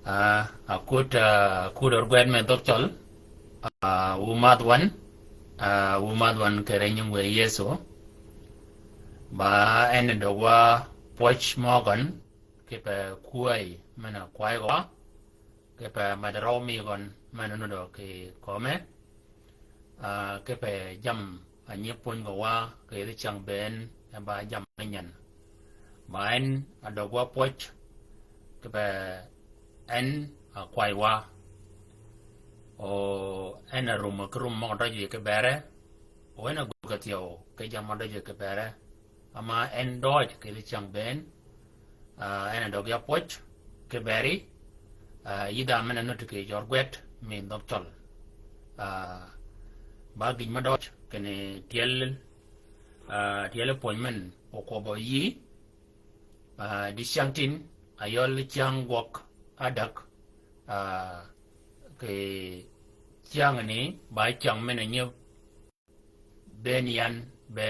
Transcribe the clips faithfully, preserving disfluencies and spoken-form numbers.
Ah, akud, ah, akud ör gwed me dhøg cøl. Ah, wu madh wan. Ah, wu madh wan kì rënying wë Yëso. Ba en døg wa pwøj mø gøn, kipe kwäy men-a kwäy gø wa, kipe madh røw mi gøn men-a nuddø kì köme. Ah, kipe jammì a nyi pwöny gø wa kì yij cyäng bënn, e ba jammì me nyän. Ba en a døg wa pwøj, kipe en a kwäy wa. O en a rumø ki rum møg-a døj yi ki bere. O en a gugø thyew ki jammì mø døj yi ki bere. Ama en døj kì yij cyäng bënn, ah, en a døg ya pwøj ki beri, ah, yïdha men-a nuti kì jør gwed mi dhøg cøl. Ah, ba gïj me døj kinni tyel, ah, tyel pwöny men okwøbbø yï, ah, dicyäng tin, ayøl cyäng gwøg adäg, ah, kì cyängni ba cyäng men-a nyi bënn yan be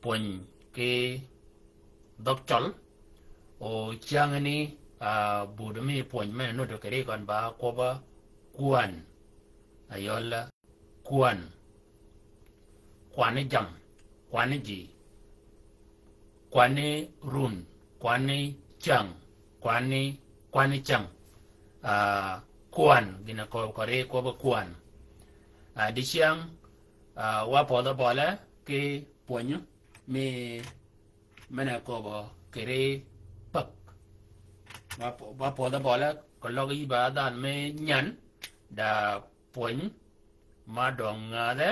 pwöny ki dhøg cøl. O cyängni, ah, bud mi pwöny men-a nuddø kì ri gøn ba kwøbb-a kwan. Ayøl kwan. Kwanni jammì, kwanni ji, kwanni run, kwanni cyäng, kwanni, kwanni cyäng. Ah, kwan, gïn-a köbbi kì ri kwøbb-a kwan. Ah, dicyäng, ah, wa pödhø bøle ki pwönyi mi men-a köbbi kì ri päg. Wa pö-, wa pödhø bøle kì løg yï ba dhanhø me nyän, da pwöny ma døng ngadhe,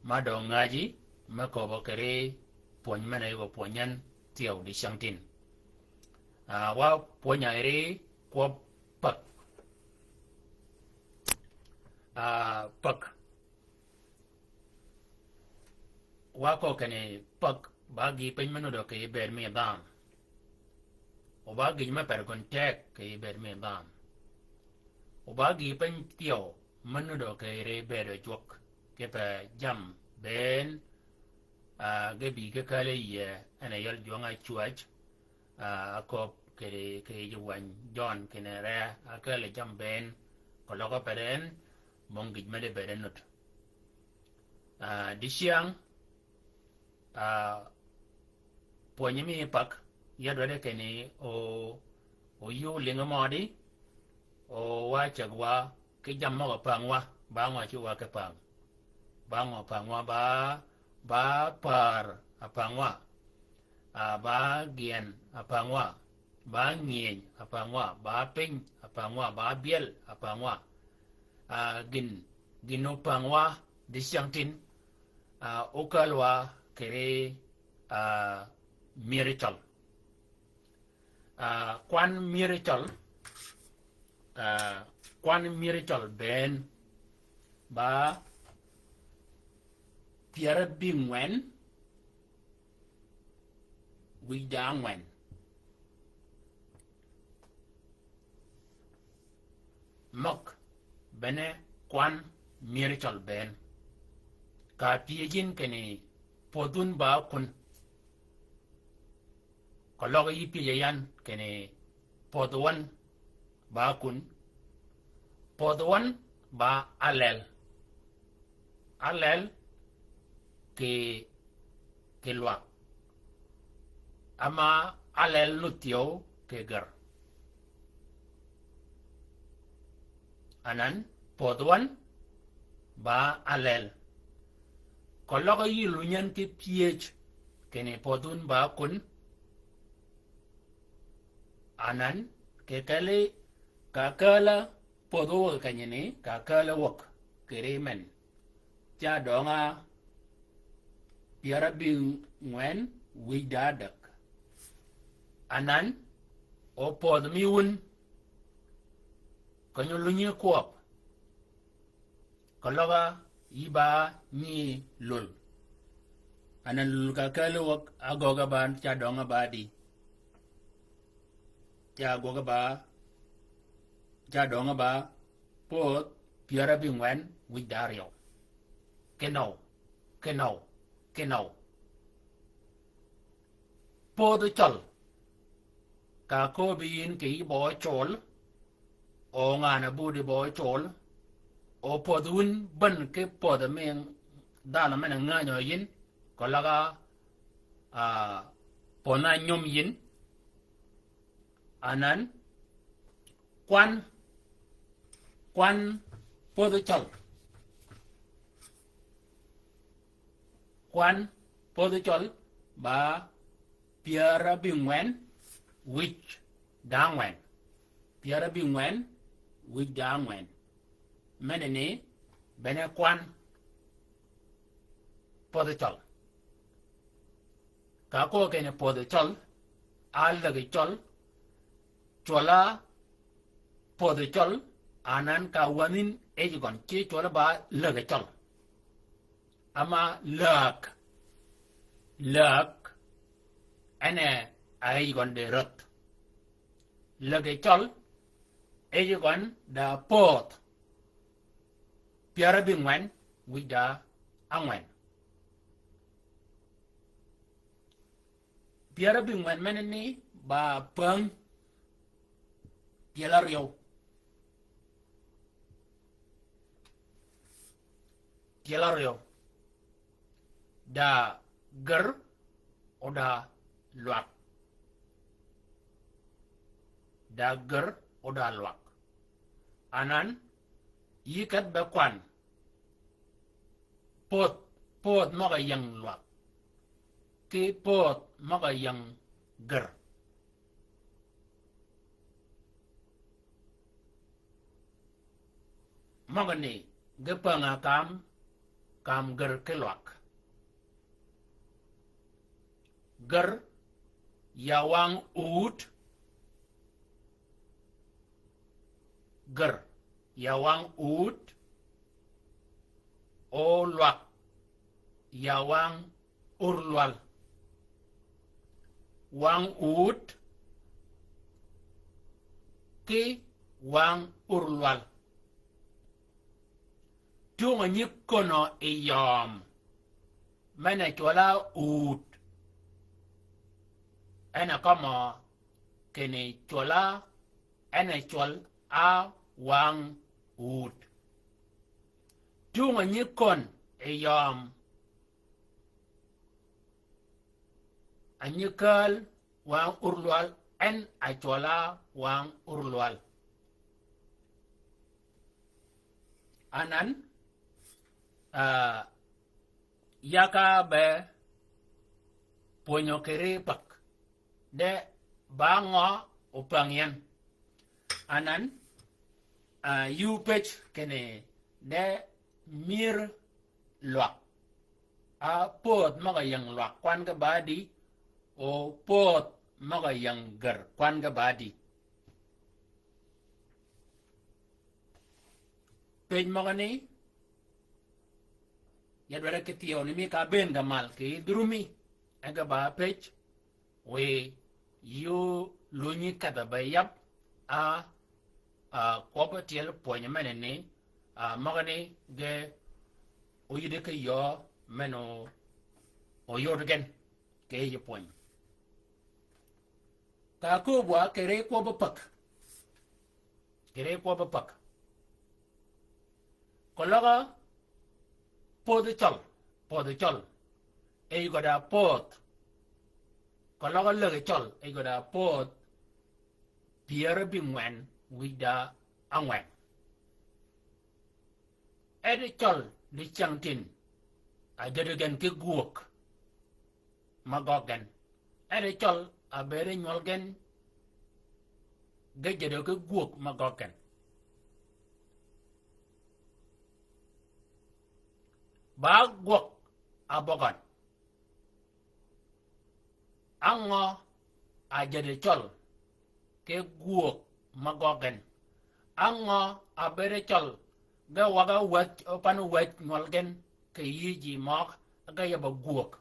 ma døng ngaji, me köbbi kì ri pwöny men-a yï gø pwöny yan thyew dicyäng tin. Ah, wa pwöny a ri kwøb päg. Ah, päg. Wa köö kinni päg ba gïï piny me nuddø kì bëëd mi dhanhø. O ba gïj me per gøn teg kì bëëd mi dhanhø. O ba gïï piny thyew me nuddø kì ri bëëd jwøk, kipe jammì bënn, ah, ge bï ge käl yie, en a yøl jwøng-a cwäj, ah, a kööb kì, kì yij wäny Jøn kinni re, a käl jammì bënn, kì løg-a pede en, bong gïj me di bëëd nud. Ah, dicyäng, ah, pwönyi mi päg, ya dwaddi kinni o, o yï olïngi mødi, o wa cäg wa ki jammì møg-a päng wa, ba ngø ci wa ki päng. Ba ngø päng wa, ba, ba pär a päng wa. Ah, ba gyën a päng wa. Ba ngyëny a päng wa. Ba piny a päng wa. Ba byel a päng wa. Ah, gïn, gïn opäng wa dicyäng tin, ah, okäl wa kì ri, ah, miracle. Ah, kwan miracle, ah, kwan miracle bënn ba pyär abïngwen wïj da ángwen. Møg bene kwan miracle bënn. Ka pyëj yïn kinni pödh wun ba kun. Kì løg yï pyëj-a yan kinni pödh wøn ba kun. Pödh wøn ba alel. Alel kì, kì lwag. Ama alel nuthyew kì gër. Anan, pödh wøn ba alel. Kì løg yï lunyi yan ki pyëj kinni pödh wun ba kun. Anan, kì kelli ka kääl-a pödh wøg kenyini, ka kääl-a wøg kì ri men. Ca døng-a pyär abïngwen wïj da ádäg. Anan, o pödh mi wun, keny-a lunyi kwøb. Kì løg-a yï ba nyi lul. Anan lul ka kääl wøg, agøgg-a ba, ca døng-a ba di. Ca agøgg-a ba, ca døng-a ba pödh pyär abïngwen wïj da áryew. Kinøw, kinøw, kinøw. Pödh cøl. Ka köbbi yïn kì yï bø cøl, o ngan-a budi bø cøl, o pödh wun bän ki pödh mi dhanhø men-a ngänyø yïn, keløg á, a, pödh na nyöm yïn. Anan, kwan, kwan pödhi cøl. Kwan pödhi cøl ba pyär ábïngwen wïj da ángwen. Pyär ábïngwen wïj da ángwen. Menani bene kwan pödhi cøl. Ka köö kinni pödhi cøl, a lägi cøl, cwøl á pödhi cøl, anan ka wänhïn yij gøn, ci cwøl ba lägi cøl. Ama läg, läg, en e a yij gøn di räth. Lägi cøl, yij gøn da pödh. Pyär ábïngwen wïj da ángwen. Pyär ábïngwen menani ba päng tyel áryew. Tyel áryew. Da gär o da lwak. Da gär o da lwak. Anan, yï kedh be kwan. Pödh, pödh møg-a ying lwak. Ki pödh møg-a ying gär. Møgani, ge päng-a kam, kam gär ki lwak. Gär, ya wang ut. Gär, ya wang ut. O lwak, ya wang urlwal. Wang ut, ki wang urlwal. Tungø nyi könø yi yøm. Men-a cwøl á ut. En a kømmø kinni cwøl á, en a cwøl á wang ut. Tungø nyi kön yi yøm. A nyi kääl wang urlwal, en a cwøl á wang urlwal. Anan, a, yaka be pwönyø kiri päg. De ba ngø opäng yi en. Anan, a, yuu pëj kinni de myër lwak. A pödh møg-a ying lwak kwan ge ba di, o pödh møg-a ying gär kwan ge ba di. Pëj møgani, ya dwaddi ki thyew ni mi ka bëën ge mal kì yïdhi rumi, e ge ba pëj, wiy yuu lunyi kedhø be yab, a, a, kwøbb tyel pwöny menani, a, møgani ge oyïddi ki yöö men-a o, oyod gen, kì yij pwöny. Ka kööb wa kì ri kwøbb päg. Kì ri kwøbb päg. Keløg á pödhi cøl, pödhi cøl. Yij gø da pödh. Keløg á lägi cøl, yij gø da pödh. Pyär ábïngwen wïj da ángwen. Edi cøl di cyängtïn, a jädi gen ki gwöög ma gøggen. Edi cøl a bëëde nywøl gen, ge jädi ki gwöög ma gøggen. Ba gwøg abøgøn. Á ngø a jädi cøl ki gwöög ma gøggen? Á ngø a bëëde cøl ge wøg-a wäj, pan wäj nywøl gen kì yï ji møg ge yab a gwöög?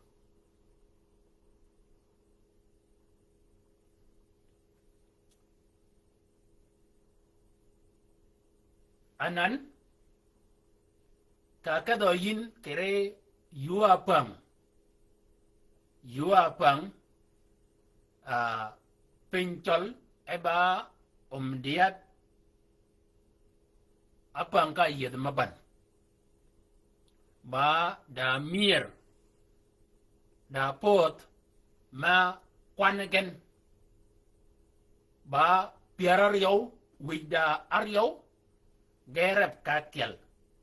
Anan, ka kedhø yïn kì ri yuu apäng. Yuu apäng, a, Piny cøl e ba omdiya ápäng ka yïëdh me bän. Ba da myër, da pöödh me kwan gen. Ba pyär áryew wïj da áryew, ge rep ka ákyel,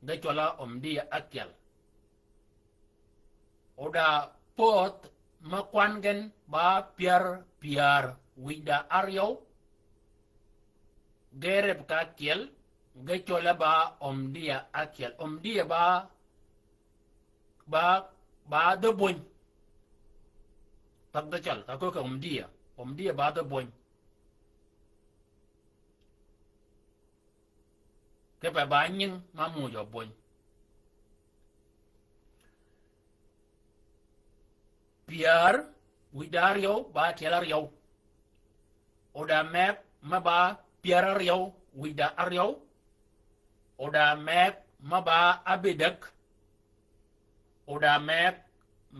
ge cwøl á omdiya ákyel. O da pöödh me kwan gen ba pyär, pyär wïj da áryew, ge rep ka ákyel, ge cwøl á ba omdiya ákyel. Omdiya ba, ba, ba dhø bwöny. Pak dhø cøl, ka köög kì omdiya. Omdiya ba dhø bwöny. Kipe ba nying ma muuj o bwöny. Pyär wïj da áryew ba tyel áryew. O da meg me ba pyär áryew wïj da áryew. O da meg me ba ábïdäg. O da meg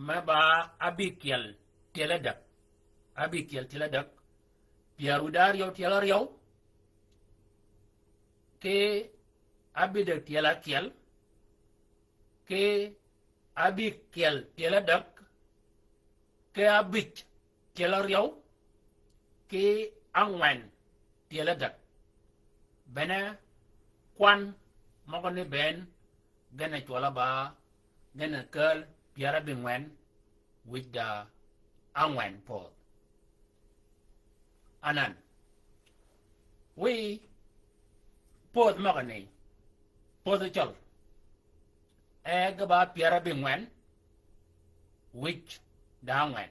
me ba ábïkyel tyel ádäg. Ábïkyel tyel ádäg. Pyär wïj da áryew tyel áryew. Ki ábïdäg tyel ákyel. Ki ábïkyel tyel ádäg. Ki ábïj tyel áryew, ki ángwen tyel ádäg. Bene kwan møgø ni bënn gen a cwøl á ba, gen a kääl pyär ábïngwen wïj da ángwen pöödh. Anan. Wiy pöödh møgø ni, pöödh cøl. E ge ba pyär ábïngwen wïj da ángwen.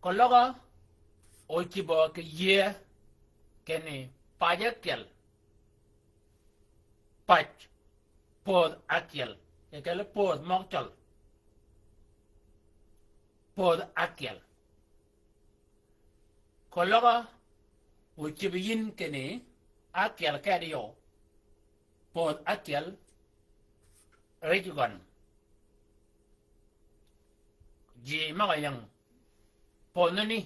Keløg á ócïbø kì yïëy kinni pac ákyel. Pac pöödh ákyel. Kì kelli pöödh møg cøl. Pöödh ákyel. Keløg á ócïb yïn kinni ákyel kedi yø. Pöödh ákyel rijø gøn. Ji møg-a ying pöödhø ni.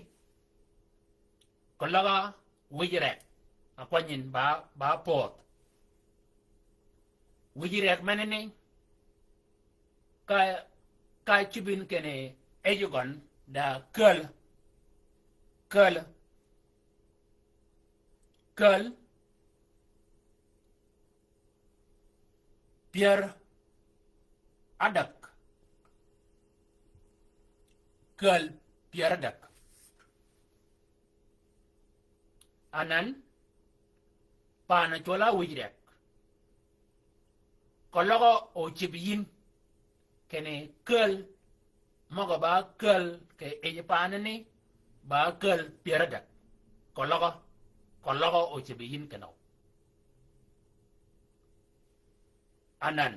Keløg á wij rek. A kwany yïn ba, ba pöödh. Wij rek menani. Ka, ka cïb yïn kinni ejø gøn da kääl. Kääl. Kääl. Pyär ádäg. Kääl pyär ádäg. Anan, paanø cwøl á wij rek. Keløg á ócïb yïn kinni kääl møg-a ba kääl kì yij paanani, ba kääl pyär ádäg. Keløg á, keløg á ócïb yïn kinøw. Anan,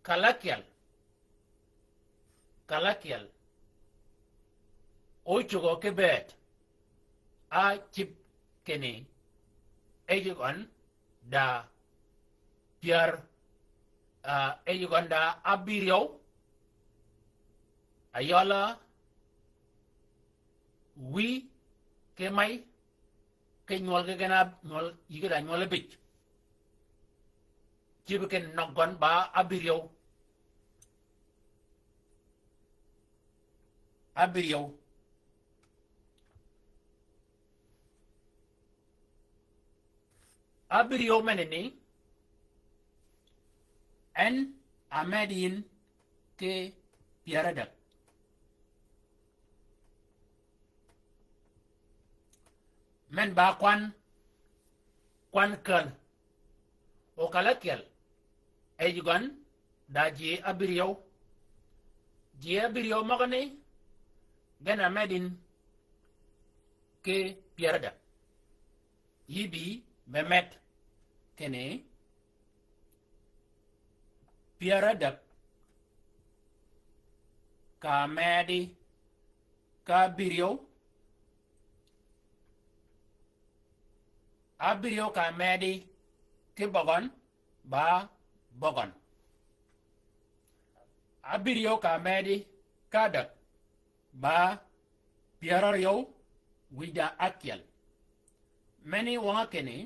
kal ákyel, kal ákyel ócugø ki bëëd, á cïb kinni ejø gøn da pyär, a, ejø gøn da ábïryew, ayøla wïy ki may, ki nywøl ki gen a nywøl, yï ki da nywøl ábïj. Cïb kinni nøg gøn ba ábïryew. Ábïryew. Ábïryew menani, en a med yïn ki pyär ádäg. Men ba kwan, kwan kääl. O kal ákyel, ejø gøn da ji ábïryew. Ji ábïryew møgani, gen a med yïn ki pyär ádäg. Yï bï be med kinni pyär ádäg ka medi ka ábïryew. Ábïryew ka medi ki bøgøn ba bøgøn. Ábïryew ka medi ka ádäg ba pyär áryew wïj da ákyel. Meni wøng-a kinni,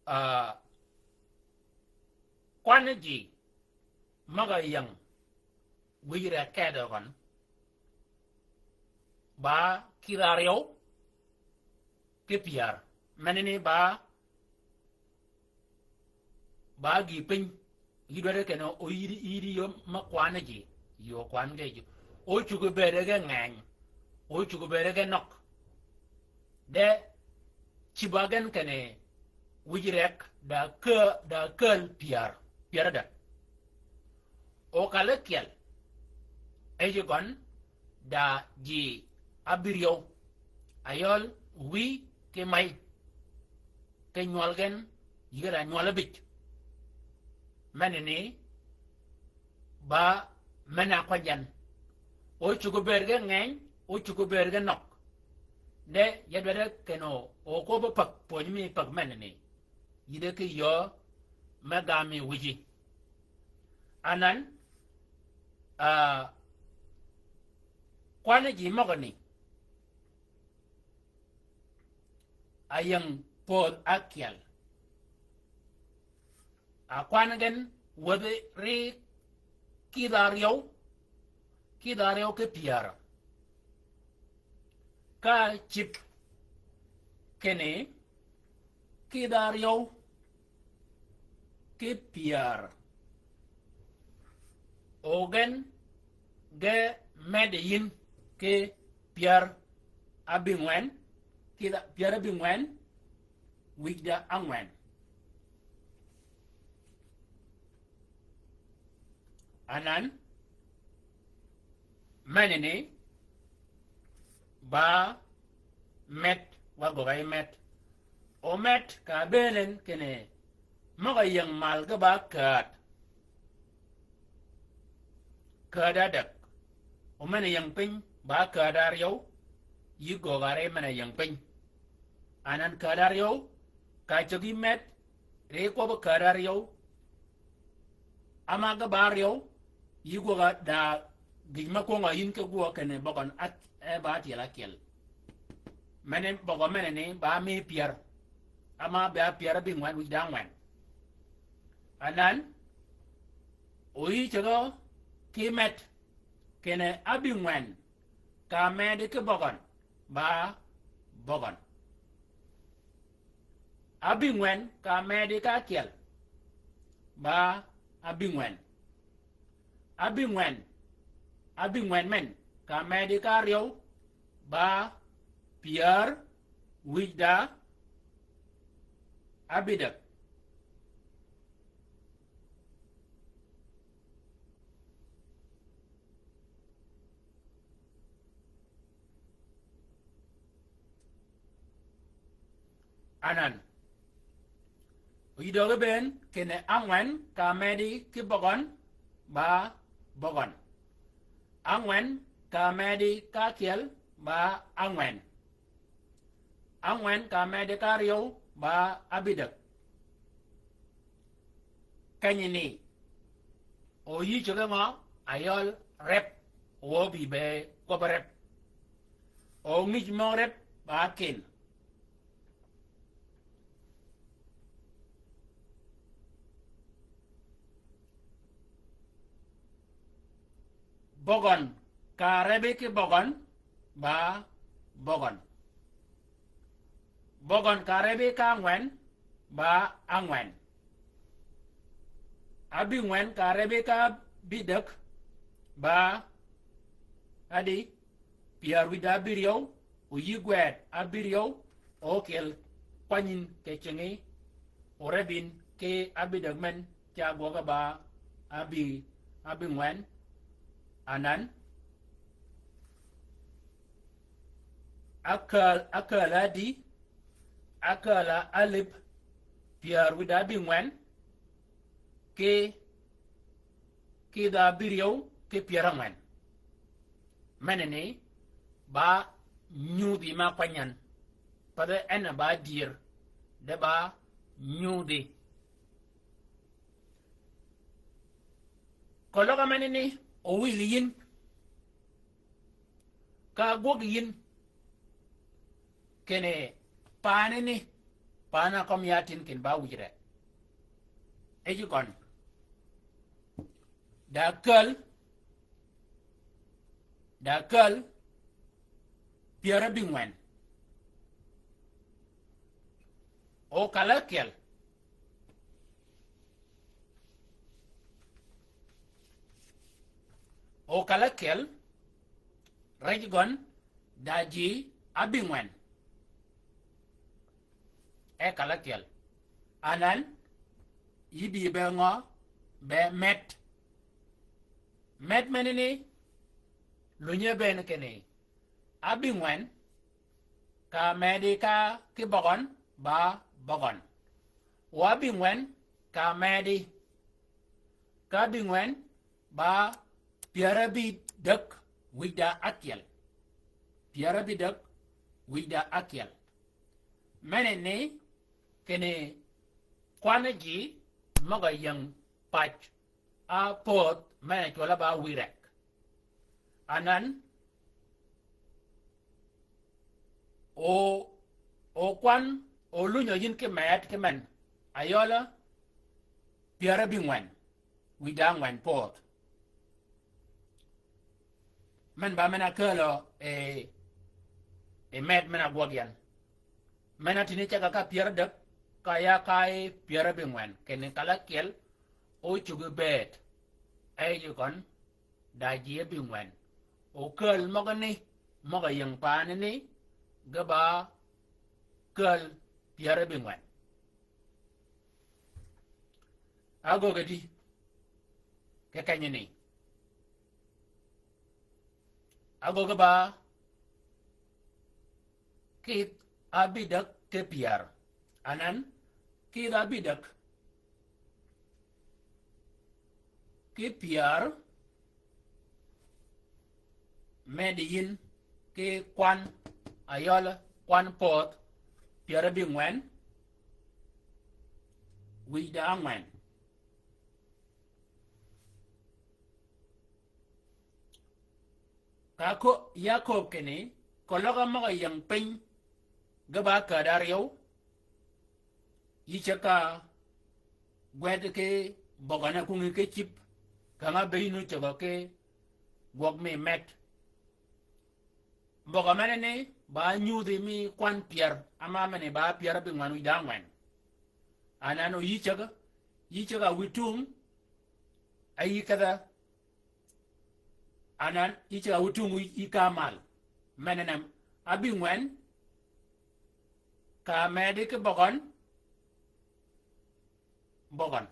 ah, kwanni ji møg-a ying wïj rek kede gøn ba kïdha áryew ki pyär. Meni ni ba, ba gïï piny. Yï dwaddi kinni o yïddi, yïddi yöö me kwanni ji, yï o kwan ge ji. O cuggi bëëde ge ngeny, o cuggi bëëde ge nøg. De cïb-a gen kinni wïj rek da kääl, da kääl pyär, pyär ádäg. O kal ákyel, e ji gøn da ji ábïryew, ayøl wïy ki mey, ki nywøl gen, yï ge da nywøl ábïj. Meni ni ba men-a ákwany yan. O cuggi bëëd ge ngeny, o cuggi bëëd ge nøg. De ya dwaddi kinni o, o kwøbbi päg, pwöny mi päg meni ni. Yïddi ki yöö me gam yi wïji. Anan, ah, kwanni ji møgø ni a ying pödh ákyel. A kwan gen wäthi ri kïdha áryew, kïdha áryew ki pyär. Ka cïb kinni kïdha áryew ki pyär. O gen ge meddi yïn ki pyär ábïngwen, kïdha pyär ábïngwen wïj da ángwen. Anan, meni ni ba med, wa gögga yi med. O med ka bëën en kinni møg-a ying mal ge ba kääd. Kääd ádäg. O men-a ying piny ba kääd áryew, yï gögg árye men-a ying piny. Anan kääd áryew, ka cöggi med, ri kwøbbi kääd áryew. Ama ge ba áryew, yï gwøg-a da gïj me kwøng-a yïn ki gwøg kinni bøgøn ak-, e ba tyel ákyel. Meni bøgø meni ni ba mi pyär. Ama ba pyär ábïngwen wïj da ángwen. Anan, o yï cägø ki med, kinni ábïngwen ka medi ki bøgøn, ba bøgøn. Ábïngwen ka medi ka ákyel, ba ábïngwen. Ábïngwen, ábïngwen men ka medi ka áryew, ba pyär wïj da ábïdäg. Anan. Oyïddi døgi bëën kinni ángwen ka medi ki bøgøn ba bøgøn. Ángwen ka medi ka ákyel ba ángwen. Ángwen ka medi ka áryew ba ábïdäg. Kenyi ni, o yï cöggi ngø? Ayøl reb, o bï be kwøbbi reb. O ngïj møg reb ba ákin. Bøgøn ka rebi ki bøgøn ba bøgøn. Bøgøn ka rebi ka ángwen ba ángwen. Ábïngwen ka rebi ka ábïdäg ba adi, pyär wïj da ábïryew, o yï gwed ábïryew, o kyel kwany yïn kì cingi, o reb yïn ki ábïdäg men, ca gwøg-a ba ábï, ábïngwen, anan. Ákääl, ákääl adi, ákääl alib, pyär wïj da ábïngwen, ki, kidha ábïryew ki pyär ángwen. Meni ni, ba nyudhi ma kwanyan. Path en a ba dyër, de ba nyudhi. Køløg a meni ni, owil yïn. Ka gwøg yïn kinni paani ni, paani a kømmi ya tin kinni ba wïj rek. E ji gøn. Da käl, da käl pyär ábïngwen. O kal ákyel. O kal ákyel, rij gøn da ji ábïngwen. E kal ákyel. Anan, yï bï be ngø, be met. Met menani, lunyi bënn kinni ábïngwen, ka medi ka ki bøgøn, ba bøgøn. O ábïngwen, ka medi. Ka ábïngwen, ba pyär ábïdäg wïj da ákyel. Pyär ábïdäg wïj da ákyel. Menani, kinni kwan ji møg-a ying pac a pödh men-a cwøl-a ba wïj rek. Anan, o, o kwan, o lunyø yïn ki met ki men, ayøl pyär ábïngwen, wïj da ángwen pödh. Men ba men-a kälø, e, e met men-a gwøg yan. Men-a tïni ceg-a ka pyär ádäg, ka ya ka pyär ábïngwen, kinni kal ákyel, o cuggi bëëd. E ji gøn, da ji ábïngwen. O käl møgani, møg-a ying paani ni, ge ba käl pyär ábïngwen. Ágöggi di, ki kenyani. Ágöggi ba, kïdh ábïdäg ki pyär. Anan, kïdh ábïdäg ki pyär, medi yïn ki kwan, ayøl kwan pödh, pyär ábïngwen, wïj da ángwen. Ka ko-, ya kööb kinni, keløg-a møg-a ying piny, ge ba käd áryew, yï ceg ka gwed ki bøgøn-a kungi ki cïb, kang-a be yïn ócägø ki gwøg mi met. Bøgø menani ba nyudhi mi kwan pyär, ama meni ba pyär ábïngwen wïj da ángwen. Anan o yï ceg, yï ceg-a wïj tung, a yï kedh-a, anan yï ceg-a wïj tung yï ka mal. Menani ábïngwen, ka medi ki bøgøn, bøgøn.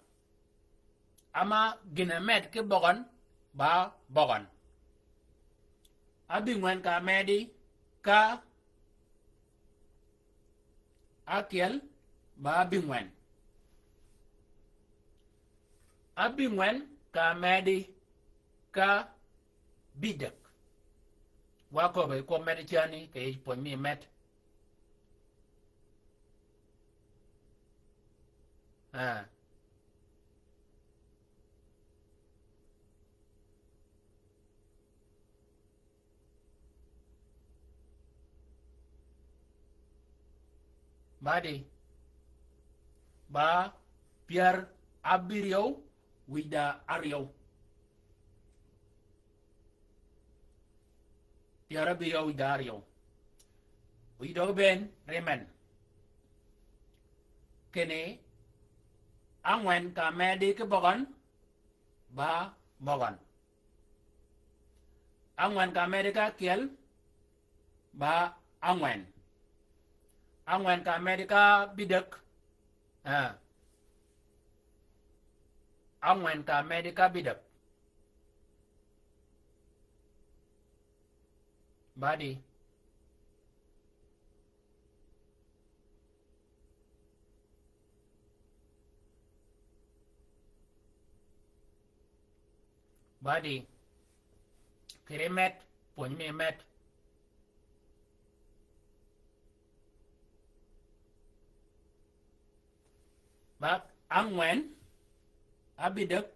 Ama gïn-a med ki bøgøn, ba bøgøn. Ábïngwen ka medi ka ákyel, ba ábïngwen. Ábïngwen ka medi ka bïdäg. Wa köbbe kwøb med cani, kì yij pwöny mi med. Ah. Badi. Ba pyär ábïryew wïj da áryew. Pyär ábïryew wïj da áryew. Wïj døg bënn ri men. Kinni, ángwen ka medi ki bøgøn, ba bøgøn. Ángwen ka medi ka ákyel, ba ángwen. Ángwen ka medi ka bïdäg. Ah. Ángwen ka medi ka bïdäg. Badi. Badi. Kiri met, pwöny mi met. Ba ángwen, ábïdäg,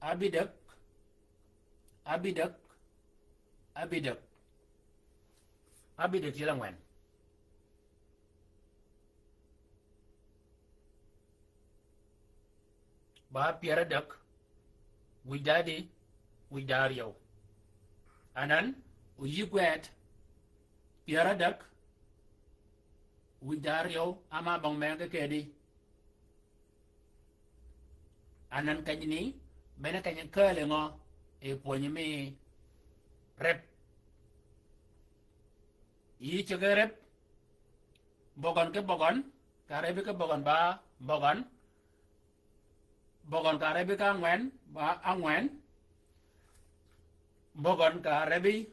ábïdäg, ábïdäg, Abïdäg. Abïdäg tyel ángwen. Ba pyär ádäg wïj da di, wïj da áryew. Anan, oyï gwed pyär ádäg wïj da áryew, ama bong mege kedi. Anan kenyni, bene keny kääl ngø, e pwönyi mi rep. Yï cege rep, bogøn ki bogøn, ka rebi ki bogøn ba bogøn, bogøn ka rebi ka ángwen, ba ángwen, bogøn ka rebi,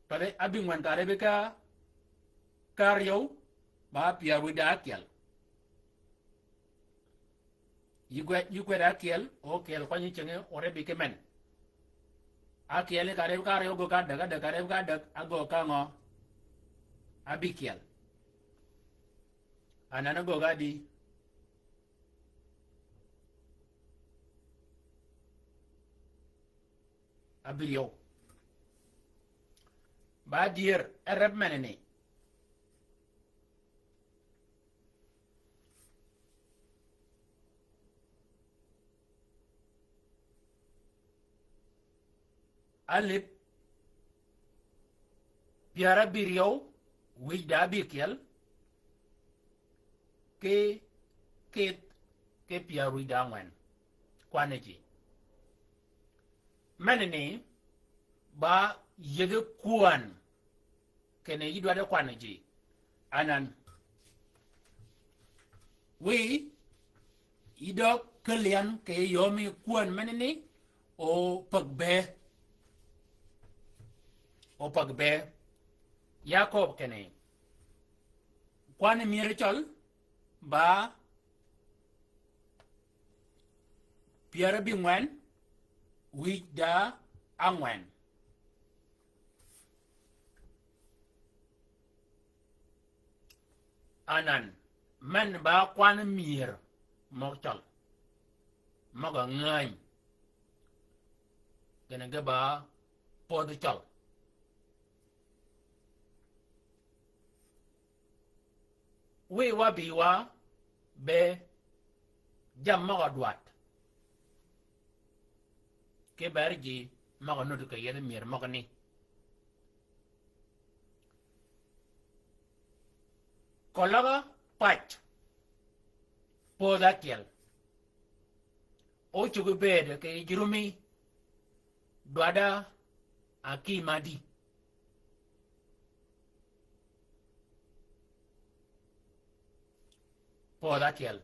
pade abïngwen ka rebi ka, ka áryew, ba pyär wïj da ákyel. Yï gwed, yï gwed ákyel, okyel kwany cenge, orebi ki men. Ákyel ni ka rebi ka áryew, gø ka ádäg, ádäg ka rebi ka ádäg, agø ka ngø? Abïkyel. Anan agø ka di? Abïryew. Ba dyër, e rep meneni. Alip pyär abïryew wïj da abïkyel, ki kith ki pyär wïj da ángwen. Kwanni ji. Meneni ba yëge kwän. Kinni yï dwaddi kwanni ji. Anan. Wiy, yï døg kelli yan kì yömi kwän meneni, o päg bëë. O päg bëë. Yakob kinni. Kwanni myër cøl, ba pyär abïngwen, wïj da ángwen. Anan, men ba kwanni myër møg cøl. Møg-a ngäny. Kinni ge ba pödhi cøl. Wiy wa bï wa be jammì møg-a dwadd. Ki ber ji møg-a nuddi kì yethi myër møgani. Koløg-a pac. Pödhi ákyel. Ócuggi bëëd kì yij rumi dwadda akïm ádï. Pödhi ákyel.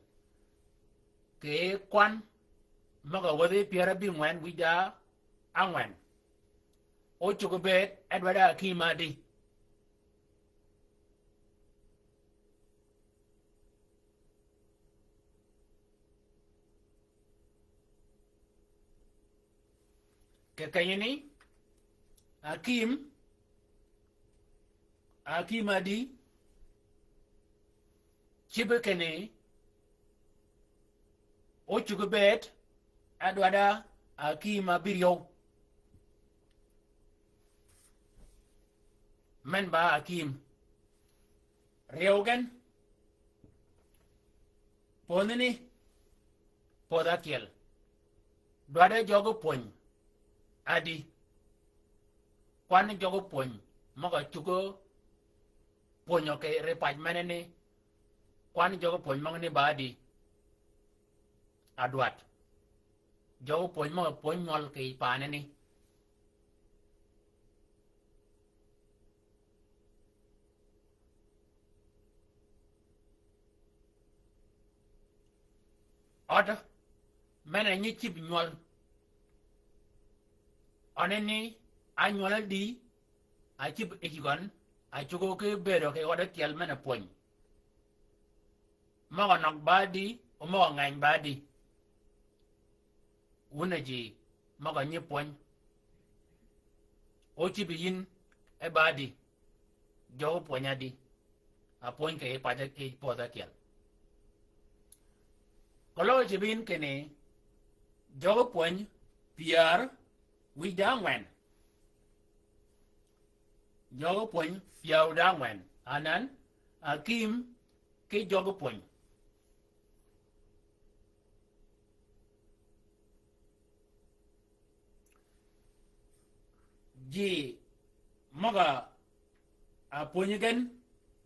Kì kwan møg-a wäthi pyär abïngwen wïj da ángwen. Ócuggi bëëd e dwadda akïm ádï. Kì kenyini, akïm, akïm ádï, cïbe kinni, ócuggi bëëd, e dwadda akïm abïryew. Men ba akïm. Ryew gen. Pödhini. Pödhi ákyel. Dwadde jøgi pwöny. Ádï. Kwanni jøgi pwöny. Møg-a cuggi pwönyø kì ri pac meneni. Kwanni jøgi pwöny møgani ba ádï. Adwadd. Jøgi pwöny møg-a pwöny nywøl kì yij paaneni. Ød, men-a nyi cïb nywøl. Øneni, ánywøl ádï, acïb yij gøn, acuggi ki bëëdø kì ød ákyel men-a pwöny. Møg-a nøg ba ádï, o møg-a ngeny ba ádï. Wun a ji, møg-a nyi pwöny. Ócïb yïn, e ba ádï. Jøgi pwöny ádï. Apwöny kì yij pac, kì yij pödhi ákyel. Keløg cïb yïn kinni, jøgi pwöny, pyär, wïj da ángwen. Jøgi pwöny pyäw da ngwen. Anan, akïm ki jøgi pwöny. Ji møg-a apwönyi gen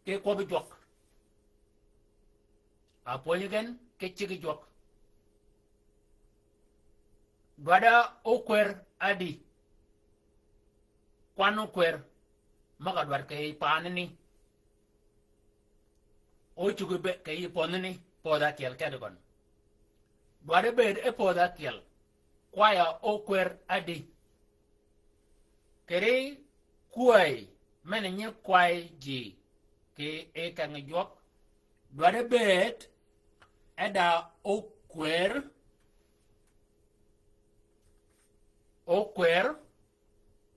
ki kwøbbi jwøk. Apwönyi gen ki ciggi jwøk. Dwadda okwer adi. Kwan okwer møg-a dwaddi kì yij paani ni. Ócuggi be-, kì yij pödhi ni, pödhi ákyel kedi gøn. Dwaddi bed e pödhi ákyel. Kwaya okwer adi. Kidi kwäy men-a nyi kwäy ji kì yij keng jwøk. Dwaddi bed e da okwer, okwer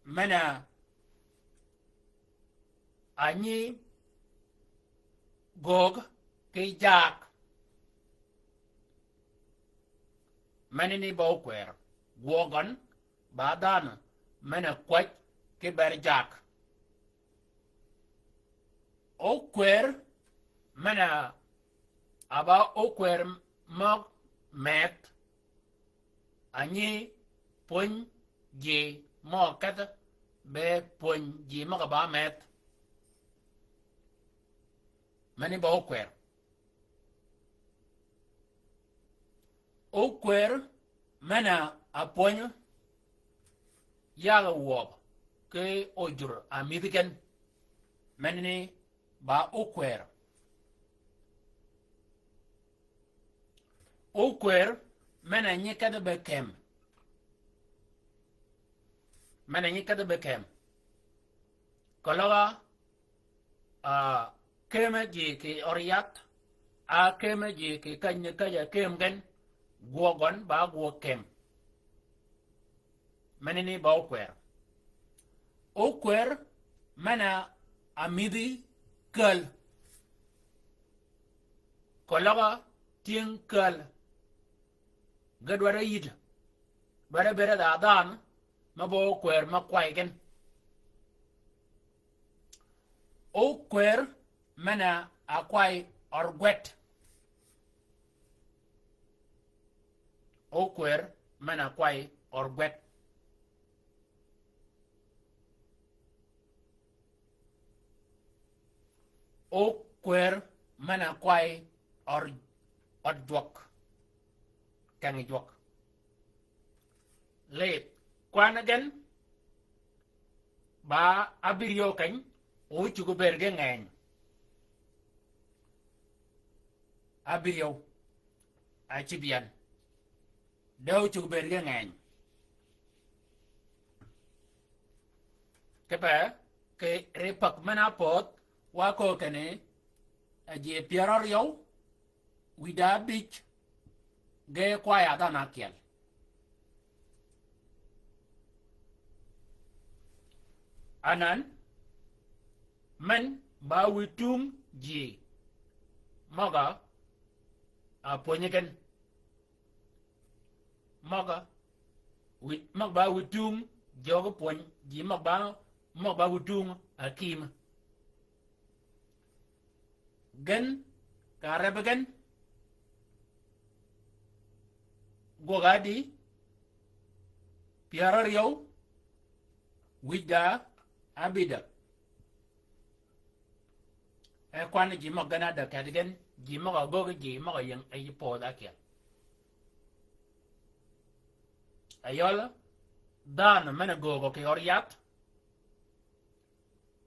men-a a nyi göög ki jaak. Meni ni ba okwer. Gwøg gøn ba dhanhø men-a kwäj ki ber jaak. Okwer men-a ba okwer møg meth. A nyi pwöny ji møg-a kedh be pwöny ji møg-a ba meth. Meni ba okwer. Okwer men-a apwönyi yag wøb ki ojur a midhi gen. Meni ni ba okwer. Okwer men-a nyi kedhi be kem. Men-a nyi kedhi be kem. Keløg-a, a, keme ji kì ør yath, a keme ji kì käny-a käj-a kem gen, gwøg gøn ba gwøg kem. Meni ni ba okwer. Okwer men-a amidhi käl. Keløg-a tyëng käl. Ge dwaddi yïddi. Dwaddi bede dha dhanhø me ba okwer me kway gen. Okwer men-a kway ør gwed. Okwer men-a kway ør gwed. Okwer men-a kway ør, ød jwøk. Keng jwøk. Lith. Kwan gen ba abïryew keny, ócuggi bed ge ngeny. Abïryew. Acïb yan. De ócuggi bed ge ngeny. Kipe, kì ri päg men-a ápödh, wa köög kinni, a ji pyär áryew, wïdá ábïj, ge kwaya dhanhø ákyel. Anan, men ba witung ji møg-a apwönyi gen. Møg-a, wi-, møg ba witung jøgi pwöny, ji møg ba, møg ba witung akïm. Gen, ka reb gen, gwøg adi, pyär áryew, wïj da, abïdäg. E kwan ji møg gen adäg kedhi gen, ji møg-a göög ji møg-a ying e yi pödhi ákyel. Ayøl, dhanhø men-a göög kì ør yath,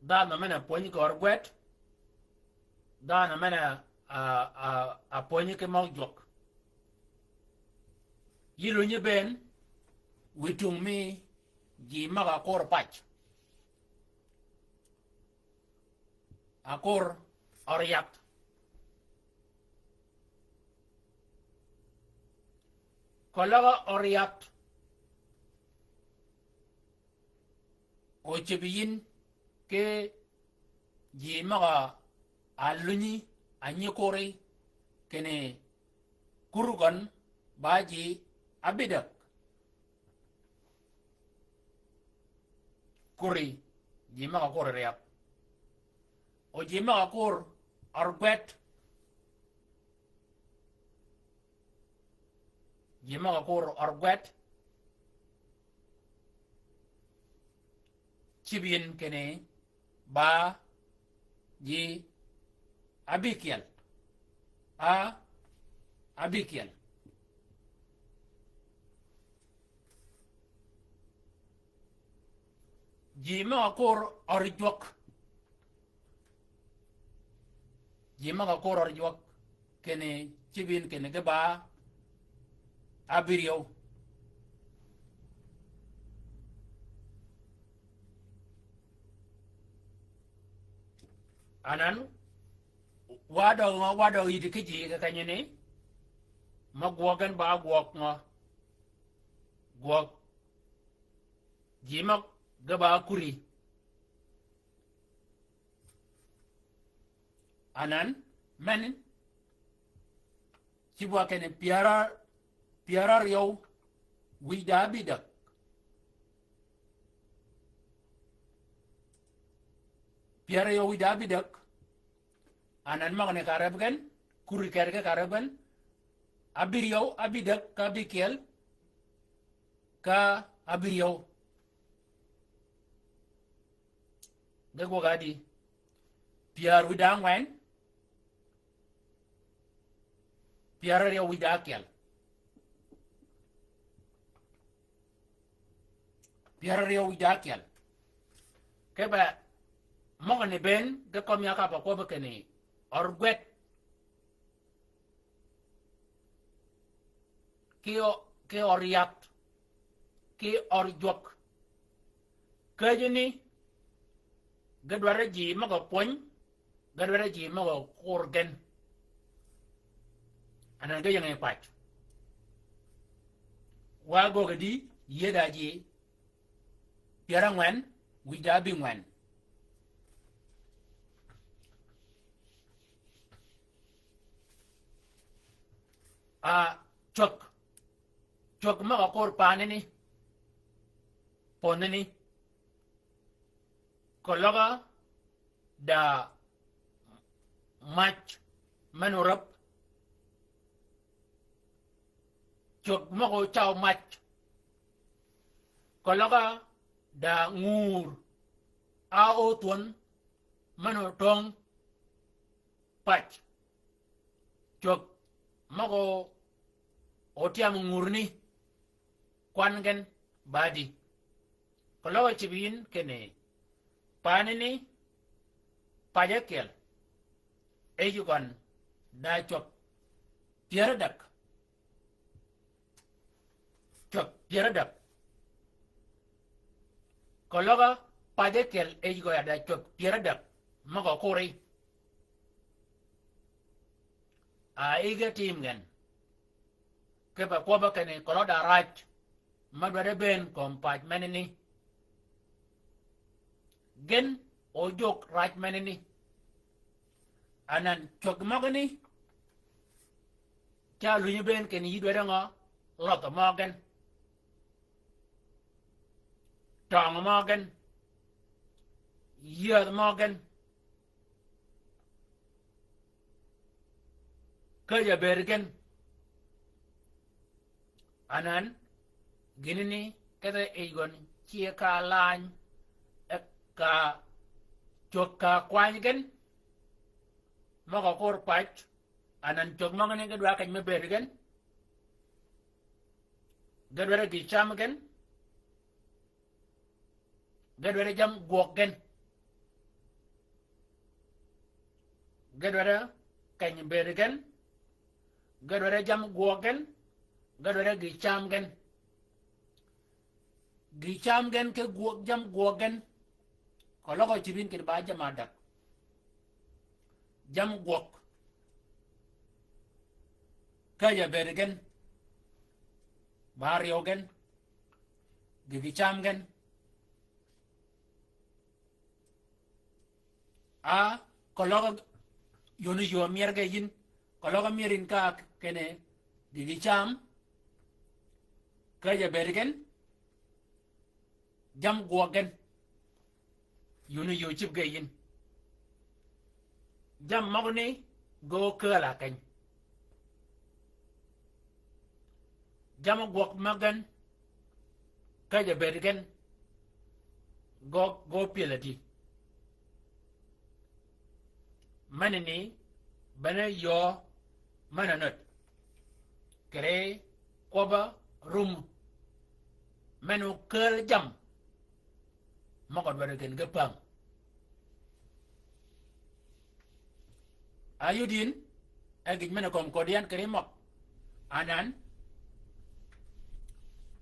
dhanhø men-a pwönyi kì ør gwed, dhanhø men-a, a, a, a pwönyi ki møg jwøk. Yï lunyi bënn, witung mi ji møg-a ákur pac. Akur ør yath. Keløg ør yath. Ócïb yïn ki ji møg-a lunyi a nyi kuri kinni kur gøn ba ji abïdäg. Kuri Ji møg-a kur ör ryäb. O ji møg-a kur ör gwed. Ji møg-a kur ör gwed. Cïb yïn kinni ba ji ábïkyel. A, ábïkyel. Ji møg-a kur ör jwøk. Ji møg-a kur ör jwøk kinni cïb yïn kinni ge ba ábïryew. Anan, wa døg ngø, wa døg yïddi ki ji kì kenyani, mø gwøg gen ba gwøg ngø, gwøg ji møg ge ba kuri. Anan, men, cïb wa kinni pyär, pyär áryew wïj da ábïdäg. Pyär áryew wïj da ábïdäg. Anan møgani ka reb gen, kuri keri ki ka reb gen, ábïryew, ábïdäg, ka ábïkyel, ka ábïryew. Ge gwøg adi? Pyär wïj da ángwen, pyär áryew wïj da ákyel. Pyär áryew wïj da ákyel. Kipe møgani bënn ge kømmi ya ka ba kwøbbi kinni ör gwed. Ki ör, ki ör yath, ki ör jwøk. Käjjani, ge dwarri ji møg-a pwöny, ge dwarri ji møg-a kur gen. Anan ge ying-a pac. Wa göggi di, yïëd-a ji pyär ángwen wïj da ábïngwen. A, cwäg. Cwäg møg-a kur paanani, pödhani. Keløg-a da mac men-a órab. Cwäg møg-a ócaw mac. Keløg-a da ngur. A óthwön men-a ótöng pac. Cwäg møg-a ótyam ngurni, kwan gen ba di? Keløg-a cïb yïn kinni paanani, pac ákyel, yij gøn da cwäg pyär ádäg. Cwäg pyär ádäg. Keløg-a pac ákyel yij gø ya da cwäg pyär ádäg møg-a kuri. A yïge tim gen. Kipe kwøbbi kinni keløg da rac mø dwaddi bënn kömi pac menani. Gen ójwøk rac menani. Anan cwäg møgani, ca lunyi bënn kinni yï dwaddi ngø? Lødh mø gen. Tøng mø gen. Yädh mø gen. Käjj-a bëëd gen. Anan, gïnani kedhe yij gøn cye ka lany, e ka cwäg ka kwany gen. Møg-a kur pac, anan cwäg møgani ge dwarri keny me bëëd gen. Ge dwarri gï cam gen. Ge dwaddi jammì gwøg gen. Ge dwaddi keny bëëd gen. Ge dwaddi jammì gwøg gen. Ge dwaddi gï cam gen. Gï cam gen ki gwøg, jammì gwøg gen. Keløg-a cïb yïn kinni ba jammì ádäg. Jammì gwøg. Käjj-a bëëd gen. Ba áryew gen. Gï gï cam gen. A, keløg yöni yöö myër ge yïn, keløg myër yïn ka kinni gï gï cam, käjj-a bëëd gen, jammì gwøg gen. Yuni yuu cïb ge yïn. Jammì møgani ge ókääl a keny. Jammì gwøg mø gen, ka jabed gen, ge, ge ópyel adi. Menani, bene yöö, men-a nöt. Kere kwøbb-a rum. Men-a ókääl jammì møg-a dwaddi gen ge päng. Ayud yïn, e gïj men-a kömi kodi yan kere møg. Anan,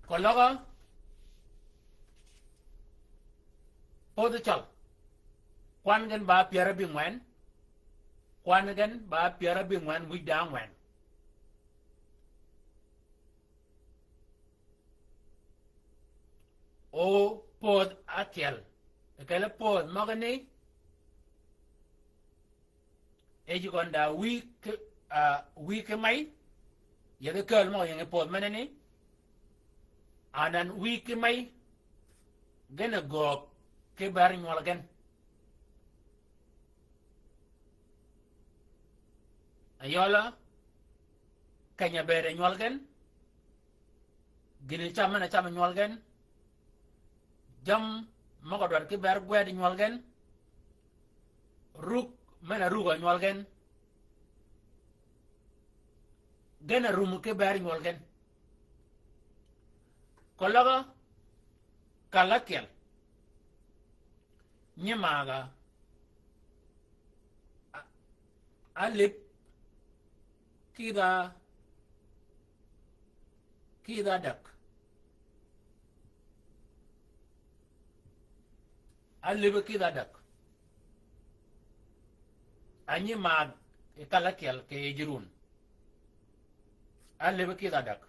keløg-a, podh cøl. Kwan gen ba pyär ábïngwen. Kwan gen ba pyär ábïngwen wïj da ángwen. O podh ákyel. Ekele podh møgani. E ji gøn da wïj ki, ah, wïj ki mey. Yedhi kääl møg yingi podh menani. Anan wïj ki mey. Gen a göög ki ber nywøl gen. Ayøla, keny-a bëëd nywøl gen, gïn-a cam men-a cam nywøl gen, jammì møg-a dwaddi ki ber gwed nywøl gen, rug men-a rug-a nywøl gen, gen-a rum ki ber nywøl gen. Keløg-a, kal ákyel. Nyimaga. A-, alib kidha, kidha adäg. Alib kidha adäg. Anyimag i kal ákyel kì yij run. Alib kidha adäg.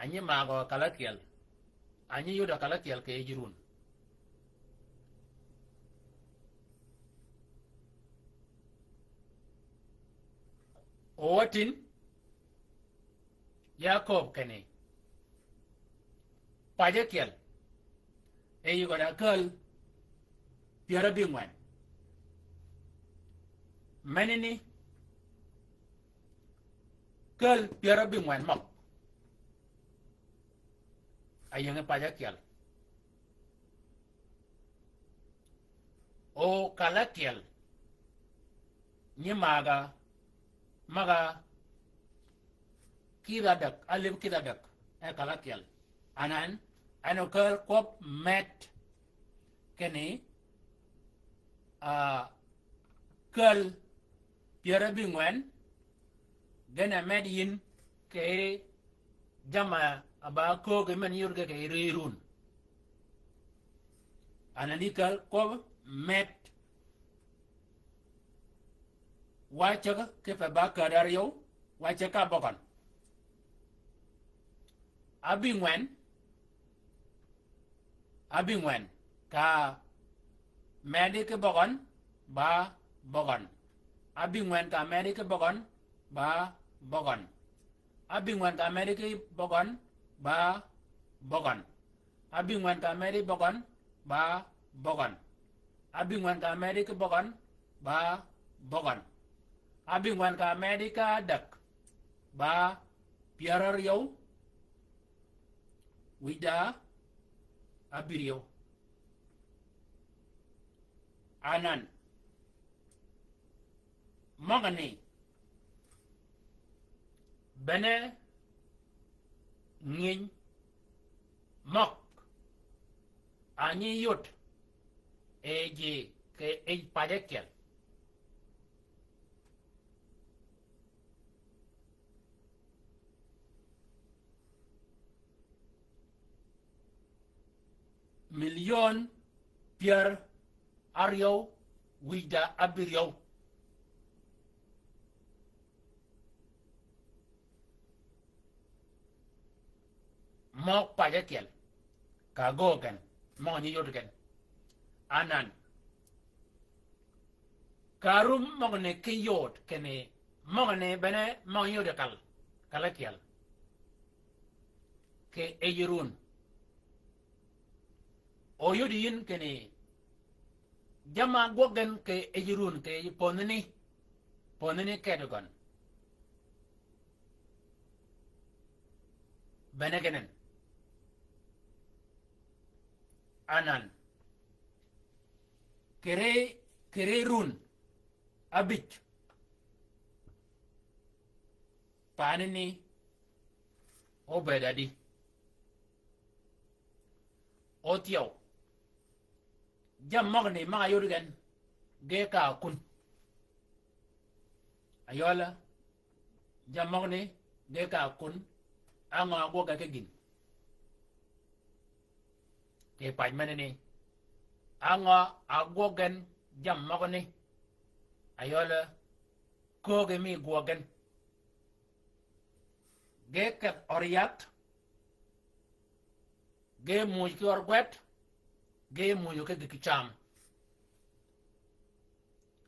Anyi magø kal ákyel. Anyi yud kal ákyel kì yij run. Owatin, ya kööb kinni, paje ákyel, e yï gøn-a kääl pyär ábïngwen. Menani, kääl pyär ábïngwen møg. Ayingi paje ákyel. O kal ákyel. Nyimaga, maga, kidha adäg, alib kidha adäg, e kal ákyel. Anan, en okääl kwøb med, kinni, ah, kääl pyär ábïngwen, gen-a med yïn kì yij jamm-a ba köög men yud ge kì yij run. Anan ni kääl kwøb med. Wa ceg kipe ba kääd áryew, wa ceg ka bøgøn. Ábïngwen, ábïngwen ka medi ki bøgøn, ba bøgøn. Ábïngwen ka medi ki bøgøn, ba bøgøn. Ábïngwen ka medi ki bøgøn, ba bøgøn. Ábïngwen ka medi bøgøn, ba bøgøn. Ábïngwen ka medi ki bøgøn, ba bøgøn. Ábïngwen ka medi ka adäg, ba pyär áryew, wïj da ábïryew. Anan. Møgani. Bene ngïny møg. Anyi yud. E ji kì yij paje ákyel. Milion pyär áryew wïj da ábïryew. Møg paje ákyel. Ka göög gen. Møg nyi yud gen. Anan. Ka rum møgani ki yod kinni møgani bene møg yod kal. Kal ákyel. Kì yij run. O yod yïn kinni Jamm-a ágwøg gen kì yij run kì yij pönhani. Pönhani kedi gøn. Bene genen. Anan. Kì ri, kì ri run. Abij. Panani. Obed adi. Othyew. Jammì møgani møg-a yod gen. Ge ka kun. Ayøla. Jammì møgani ge ka kun. Á ngø ágwøg gen ki gïn. Kì paj menani. Á ngø ágwøg gen jammì møgani. Ayøla. Köögi mi gwøg gen. Ge kedh ör yath. Ge muuj ki ör gwed. Ge muuj ki gïg cam.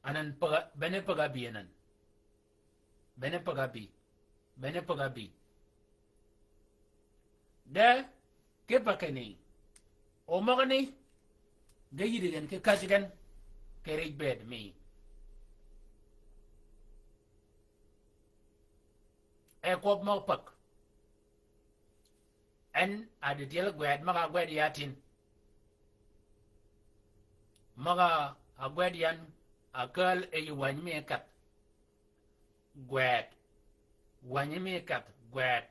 Anan pëgg-a, bene pëgg-a bï anan. Bene pëgg-a bï. Bene pëgg-a bï. De, ki pa kinni. O møgani. Ge yïddi gen ki käjji gen. Kì rij bëëd mi. E kwøb møg pek. En a di tyel gwed møg-a gwed ya tin. Møg-a gwed yan a käl e yi wänyi mi keth. Gwed. Wänyi mi keth gwed.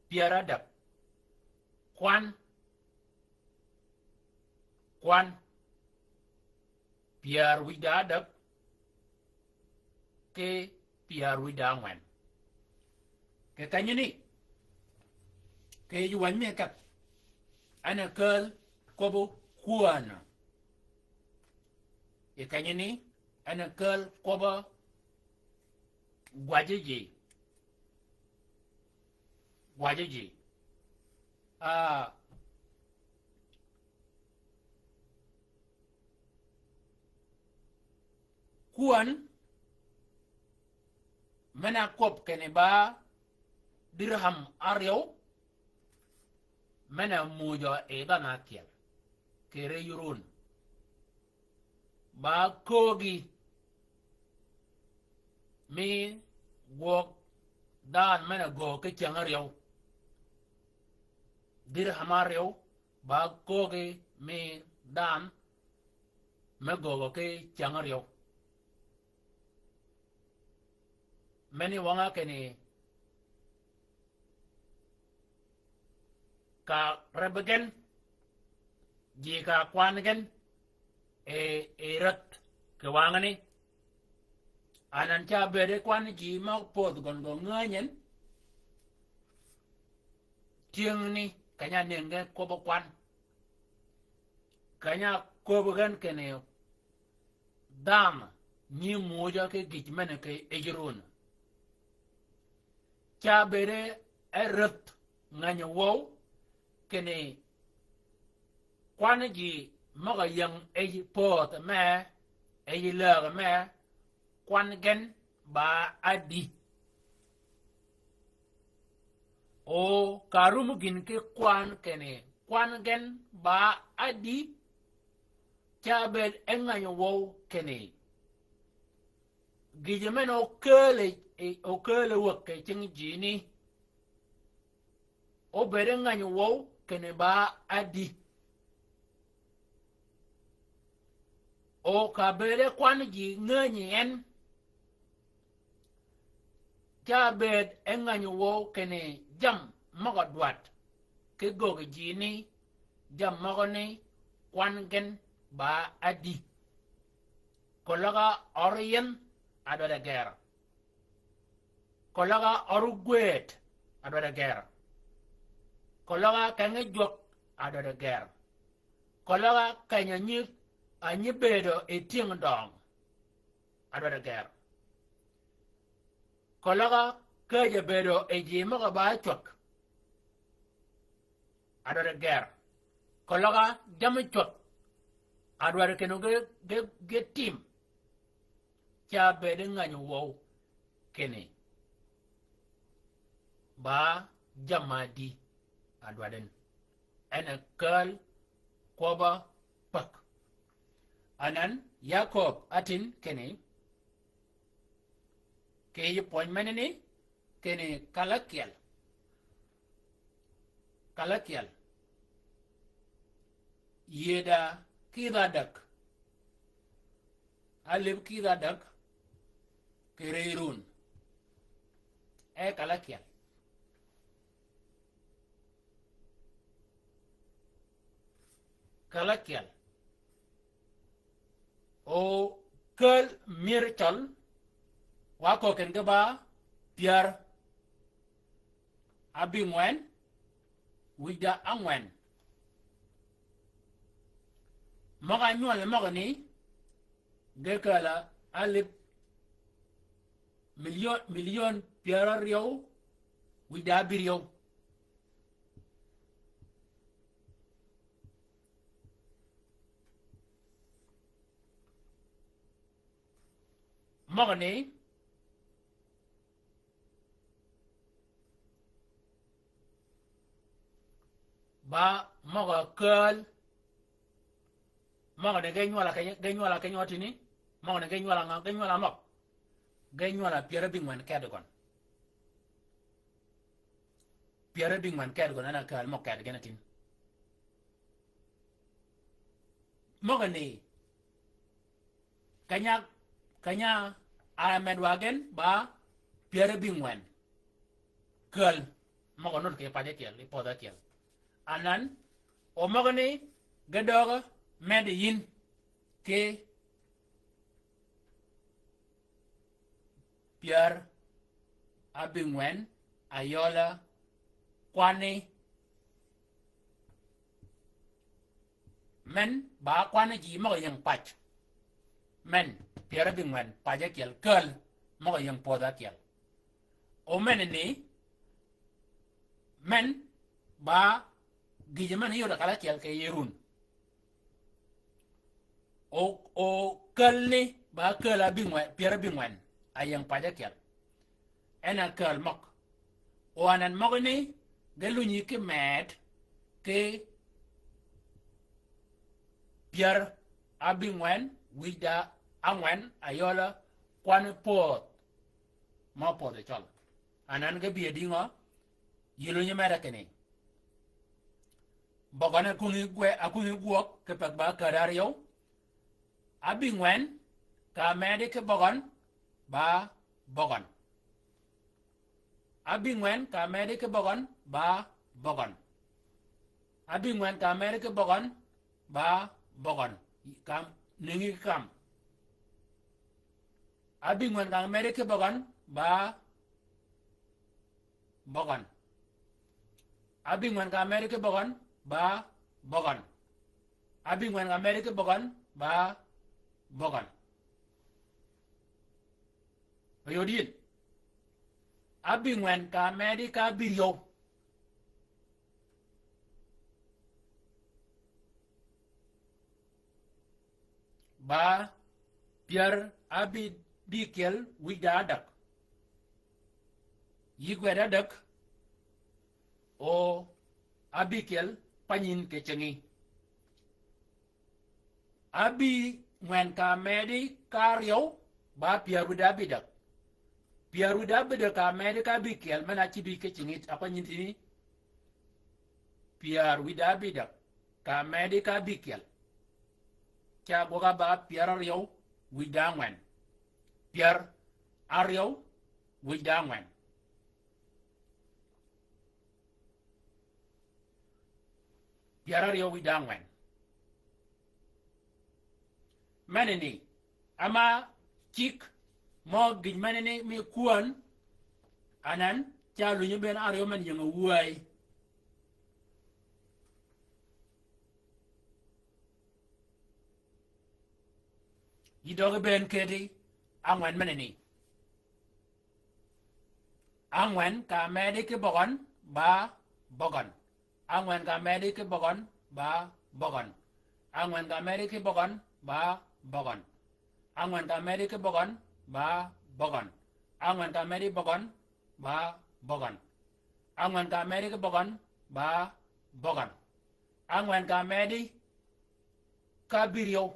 Pyär ádäg. Kwan. Kwan. Pyär wïj da ádäg. Ki pyär wïj da ángwen. Kì kenyani. Kì yij wänyi mi keth. En a käl kwøbbi kwän. Kì kenyani. En a käl kwøbbi gwajji ji. Gwajji ji. Ah, kwän men-a kwøb kinni ba dirham áryew. Men-a mujø yi dhanhø ákyel. Kì ri yurun. Ba köögi mi gwøg dhanhø men-a göög ki cyäng áryew. Dirham áryew, ba köögi mi dhanhø me göög ki cyäng áryew. Meni wøng-a kinni ka rebbi gen, ji ka kwan gen, e, e rädh kì wangani. Anan ca bëëde kwan ji møg pödh gøn gø ngänyi en. Tyëngni keny-a nëngi gen kwøbbi kwan. Keny-a köbbi gen kinni dhanhø nyi mujø ki gïj men-a kì yij run. Ca bëëde e rädh ngänyi wøw kinni kwan ji møg-a ying yi pödh me, yi läg me, kwan gen ba ádï. O ka rum gïn ki kwan kinni kwan gen ba ádï, ca bëëd e ngänyi wøw kinni gïjø men-a ókääl, ókääl wäg kì cingi jini. Óbëëd e ngänyi wøw kinni ba ádï. O ka bëëd e kwan ji ngänyi en. Ca bëëd e ngänyi wøw kinni jammì møg-a dwaddi ki göggi jini, jammì møgani kwan gen ba ádï. Keløg-a ør yïn a dwaddi gër. Keløg-a ør gwëd a dwaddi gër. Keløg-a kenyi jwøk a dwaddi gër. Keløg-a keny-a nyi, a nyi bëëdø yi tyëng døng a dwaddi gër. Keløg-a käjj-a bëëdø yi ji møg-a ba cwäg a dwaddi gër. Keløg-a jammì cwäg a dwaddi kinni ge, ge, ge tim. Ca bëëd e ngänyi wøw kinni ba jammì ádï a dwaddi en. En a kääl kwøbb-a päg. Anan, Jakob átin kinni, kì yij pwöny menani, kinni kal ákyel. Kal ákyel. Yïëda kidh ádäg. Álïb kidh ádäg. Kì rëy run. E kal ákyel. Kal ákyel. O käl myër cøl, wa köög kinni ge ba pyär ábïngwen, wïj da ángwen. Møg-a nywøl møgani, ge käl-a álïb milion, milion pyär áryew, wïj da ábïryew. Møgani, ba møg-a käl. Møgani ge nywøl-a keny-, ge nywøl-a keny-a tïni. Møgani ge nywøl-a ngø, ge nywøl-a møg. Ge nywøl-a pyär ábïngwen kedi gøn. Pyär ábïngwen kedi gøn, en a käl møg kedi gen a tïn. Møgani, keny-a, keny-a, a med wa gen ba pyär ábïngwen. Käl, møg-a nud kì pac ákyel, i pödh ákyel. Anan, o møgani, ge døøg med yïn, kì pyär ábïngwen, ayøla, kwanni. Men, ba kwanni ji møg-a ying pac. Men, pyär ábïngwen, pac ákyel, käl, møg-a ying pödh ákyel. O menani, men, ba gïjø men yod kal ákyel kì yij run. O, o kälni, ba käl ábïngwen, pyär ábïngwen, aying pac ákyel. En a käl møg. O anan møgani, ge lunyi ki med, kì pyär ábïngwen, wïj da ángwen, ayøla, kwanni pödh. Mø pödhi cøl. Anan ge bï a dïngø, yï lunyi mere kinni. Bøgøn a kungi gwe-, a kungi gwøg, kì peg ba käd áryew. Ábïngwen, ka medi ki bøgøn, ba bøgøn. Ábïngwen, ka medi ki bøgøn, ba bøgøn. Ábïngwen, ka medi ki bøgøn, ba bøgøn. Kam, ningi kam. Ábïngwen ka medi ki bøgøn, ba bøgøn. Ábïngwen ka medi ki bøgøn, ba bøgøn. Ábïngwen ka medi ki bøgøn, ba bøgøn. Oyod yïn. Ábïngwen ka medi ka ábïryew. Ba pyär ábï-, bïkyel wïj da ádäg. Yï gwed ádäg. O ábïkyel panyïn kì cingi. Ábïngwen ka medi ka áryew, ba pyär wïj da ábïdäg. Pyär wïj da ábïdäg ka medi ka ábïkyel, men a cï bï ki cingi, a panyïn tïni. Pyär wïj da ábïdäg, ka medi ka ábïkyel. Ca gwøg a ba pyär áryew, wïj da ángwen. Pyär áryew, wïj da ángwen. Pyär áryew wïj da ángwen. Menani, ama cïg mø gïj menani mi kwän, anan, ca lunyi ben áryew men ying a wäy. Yï døgi ben kedi, ángwen menani. Ángwen ka medi ki bøgøn, ba bøgøn. Ángwen ka medi ki bøgøn, ba bøgøn. Ángwen ka medi ki bøgøn, ba bøgøn. Ángwen ka medi ki bøgøn, ba bøgøn. Ángwen ka medi bøgøn, ba bøgøn. Ángwen ka medi ki bøgøn, ba bøgøn. Ángwen ka medi ka ábïryew.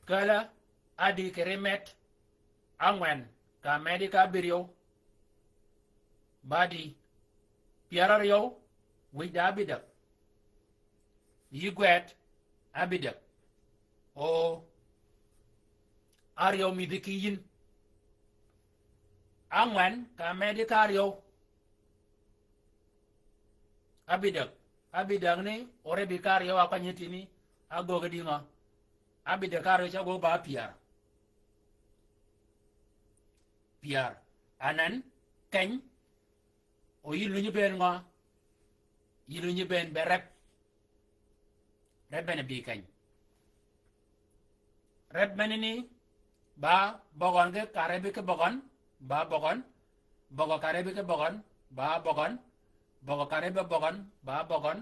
Kälä, ádï kì ri med, ángwen, kà medi ka ábïryew, ba di, pyär áryew, wïj da ábïdäg. Yï gwed, ábïdäg. O, áryew mïdhi ki yïn. Ángwen, kà medi ka áryew. Ábïdäg. Ábïdäg ni, ore bi ka áryew a kwany tïni, ágöggi di ngø. Ábïdäg ka áryew ca ágöggi ba pyär. Pyär. Anan, keny, o yï lunyi bënn ngø. Yï lunyi bënn be reb. Reb men bï keny. Reb men ni, ba bøgøn ge kare bi ki bøgøn, ba bøgøn, bøgø kare bi ki bøgøn, ba bøgøn, bøgø kare bi bøgøn, ba bøgøn,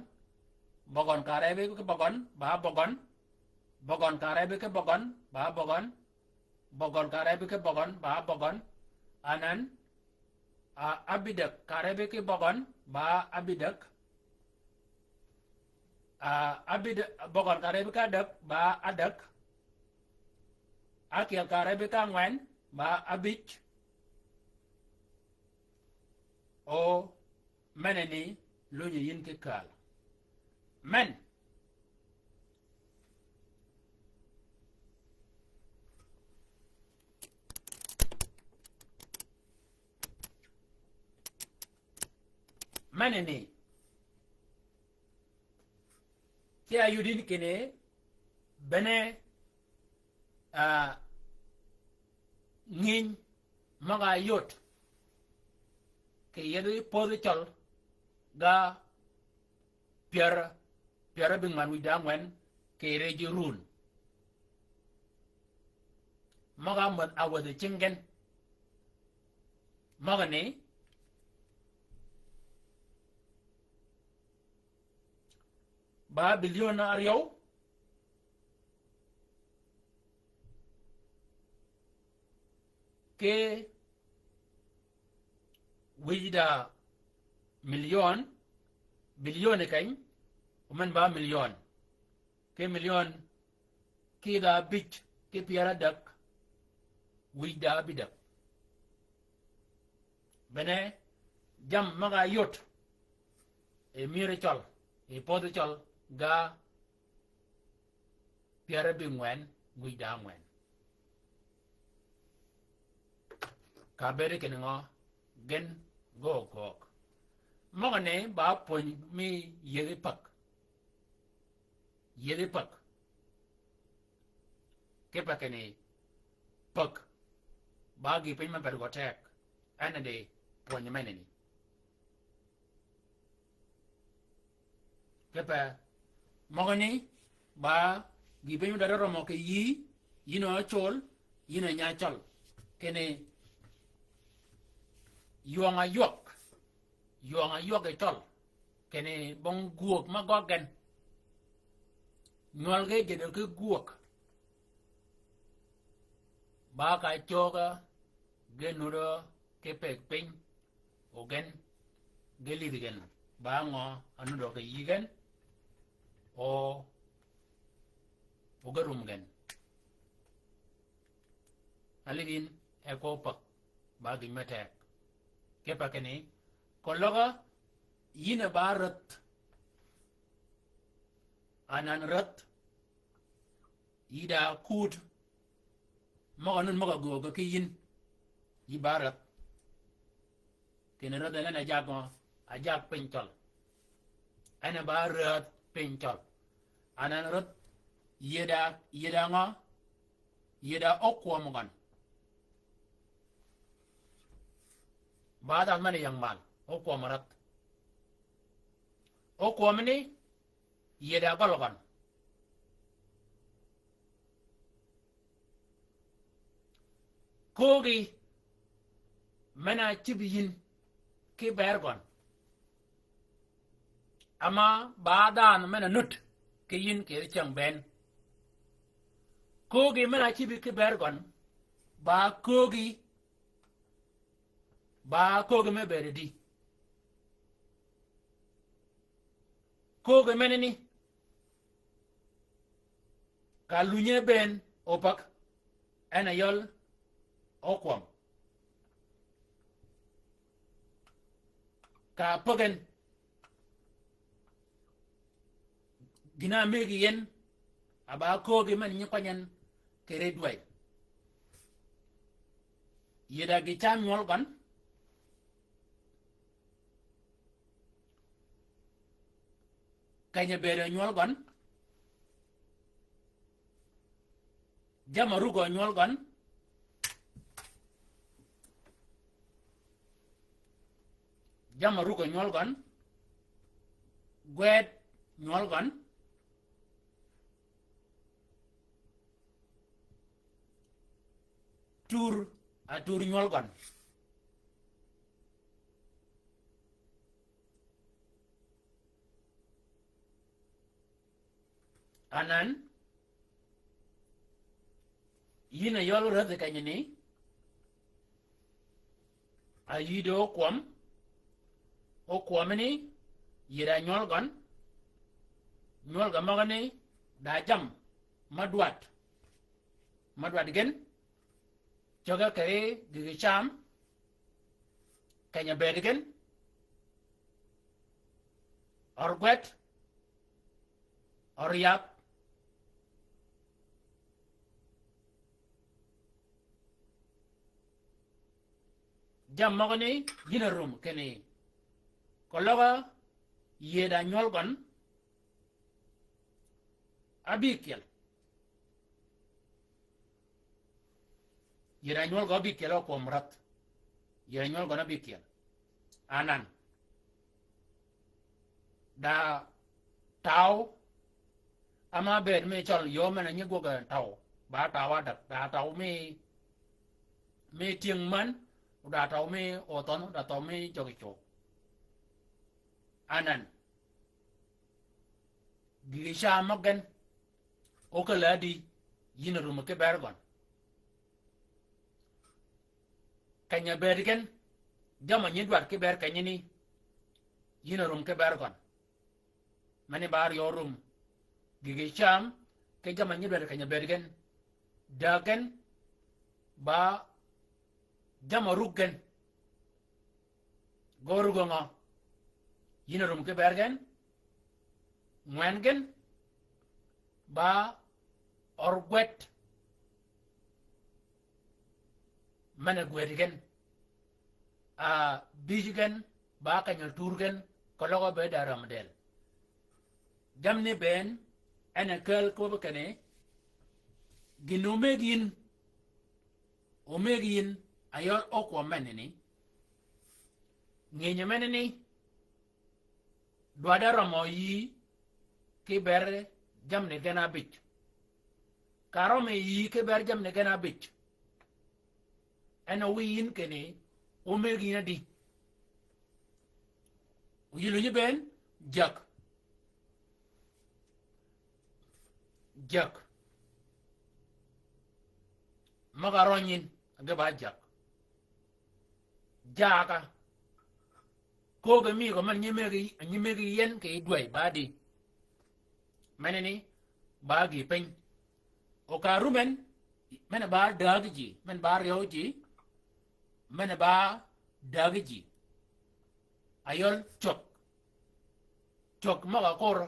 bøgøn kare bi ki bøgøn, ba bøgøn, bøgøn kare bi ki bøgøn, ba bøgøn, bøgøn kare bi ki bøgøn, ba bøgøn, anan, a, ábïdäg kare bi ki bøgøn, ba ábïdäg, a, ábïdäg, bøgøn kare bi ki ádäg, ba ádäg, ákyel kare bi ki ángwen, ba ábïj, o, men ni lunyi yïn ki kääl. Men. Men ni. Ti ayudin kine, bene, a, ngïny, møg-a yod, kì yethi podhi cøl, ga pyär, pyär ábïngwen wïj da ángwen, kì ri ji run. Møg-a mädh awädhi cingi gen. Møgani, ba billion áryew, ki wïj da million, billion keny, o men ba million. Ki million, ki da bïj, ki pyär ádäg, wïj da ábïdäg. Bene, jammì møg-a yod, e mïri cøl, e podhi cøl, ga pyär ábïngwen, wïj da ángwen. Ka bëëdi kinni ngø, gen gø gøg. Møgani ba pwöny mi yethi päg. Yethi päg. Kipe kinni päg. Ba gïï piny me bëëd gø teg. En a di pwöny menani. Kipe møgani ba gïï piny me dwaddi rømø kì yïí, yïn a ócol, yïn a nya cøl. Kinni ywøng-a ywøg, ywøng-a ywøg yi cøl. Kinni bong gwöög me gøggi gen. Nywøl ge jedø ki gwöög. Ba ka cögø ge nudø ki pëgg piny. O gen, ge lidhi gen, ba ngø a nudø kì yï gen, o, o ge rum gen. A lidhi yïn, e ko päg, ba gïn me teg. Kipe kinni, keløg yïn a ba rädh, anan rädh, yï da kut, møg-a nun møg-a göög ki yïn, yï ba rädh. Kinni rädh en a jag ngø, a jag piny cøl. En a ba rädh piny cøl. Anan rädh, yïe da, yïe da ngø, yïe da ókwøm gøn. Ba dhanhø men ying mal, ókwøm rädh. Ókwøm ni, yïe da gøl gøn. Köögi men-a cïb yïn ki bër gøn. Ama ba dhanhø men-a nud ki yïn kì yij cäng bënn. Köögi men-a cïb ki bër gøn, ba köögi, ba köögi me bëëd di. Köögi menani, ka lunye bënn, Opag, en a yøl, okwøm. Ka pöggen, gïn-a mëggi yi en, a ba köögi men nyi kwany en kì ri dwäy. Yï da gï cam nywøl gøn. Keny-a bëëd nywøl gøn. Jamm-a rugø nywøl gøn. Jamm-a rugø nywøl gøn. Gwed nywøl gøn. Tur, a tur nywøl gøn. Anan, yïn a yøl rädhi kenyani, a yïddi okwøm, okwømani, yïddi a nywøl gøn, nywøl gø møgani, da jammì, mø dwaddi, mø dwaddi gen, cögge kì gïgï cam, keny-a bëëd gen, ør gwed, ør yab, jammì møgani yïn a rum kinni. Keløg yïddi a nywøl gøn, ábïkyel. Yïddi a nywøl gø ábïkyel okwøm räth. Yïddi a nywøl gø ábïkyel. Anan. Da taw. Ama bëëd mi cøl yöö men-a nyi gwøg taw. Ba taw ádäg. Da taw mi, mi tyëng män. Da taw mi othønh. Da taw mi jøgi cog. Anan. Gïgï cam møg gen, ókäl-a ádi, yïn a rum ki ber gøn. Keny-a bëëd gen, jamm-a nyi dwaddi ki ber kenyani, yïn a rum ki ber gøn. Meni ba áryew rum, gïgï cam, ki jamm-a nyi dwaddi keny-a bëëd gen. Dääg gen, ba jamm-a rug gen. Gø rugø ngø? Yïn a rum ki ber gen, ngwen gen, ba ør gwed, men-a gwed gen, a bïj gen, ba keny-a tur gen, keløg be da räm dël. Jammì ni bënn, en a kääl köbbi kinni, gïn-a ómëggi yïn, ómëggi yïn, a yøl ókwøm menani. Ngïnyi menani, dwaddi árømmø yïí ki ber jammì ni gen ábïj. Ka rømmi yïí ki ber jammì ni gen ábïj. En a wiy yïn kinni, ómëggi yïn ádi. Oyïlø nyi bënn, jäg. Jäg. Møg-a rønyin, ge ba jäg. Jaga. Köög mi gø men nyi mëggi, nyi mëggi yi en kì dwäy ba di. Menani, ba gïï piny. O ka rum en, men ba dääg ji, men ba ryew ji, men ba dääg ji. A yøl cwøg. Cwøg møg-a kor,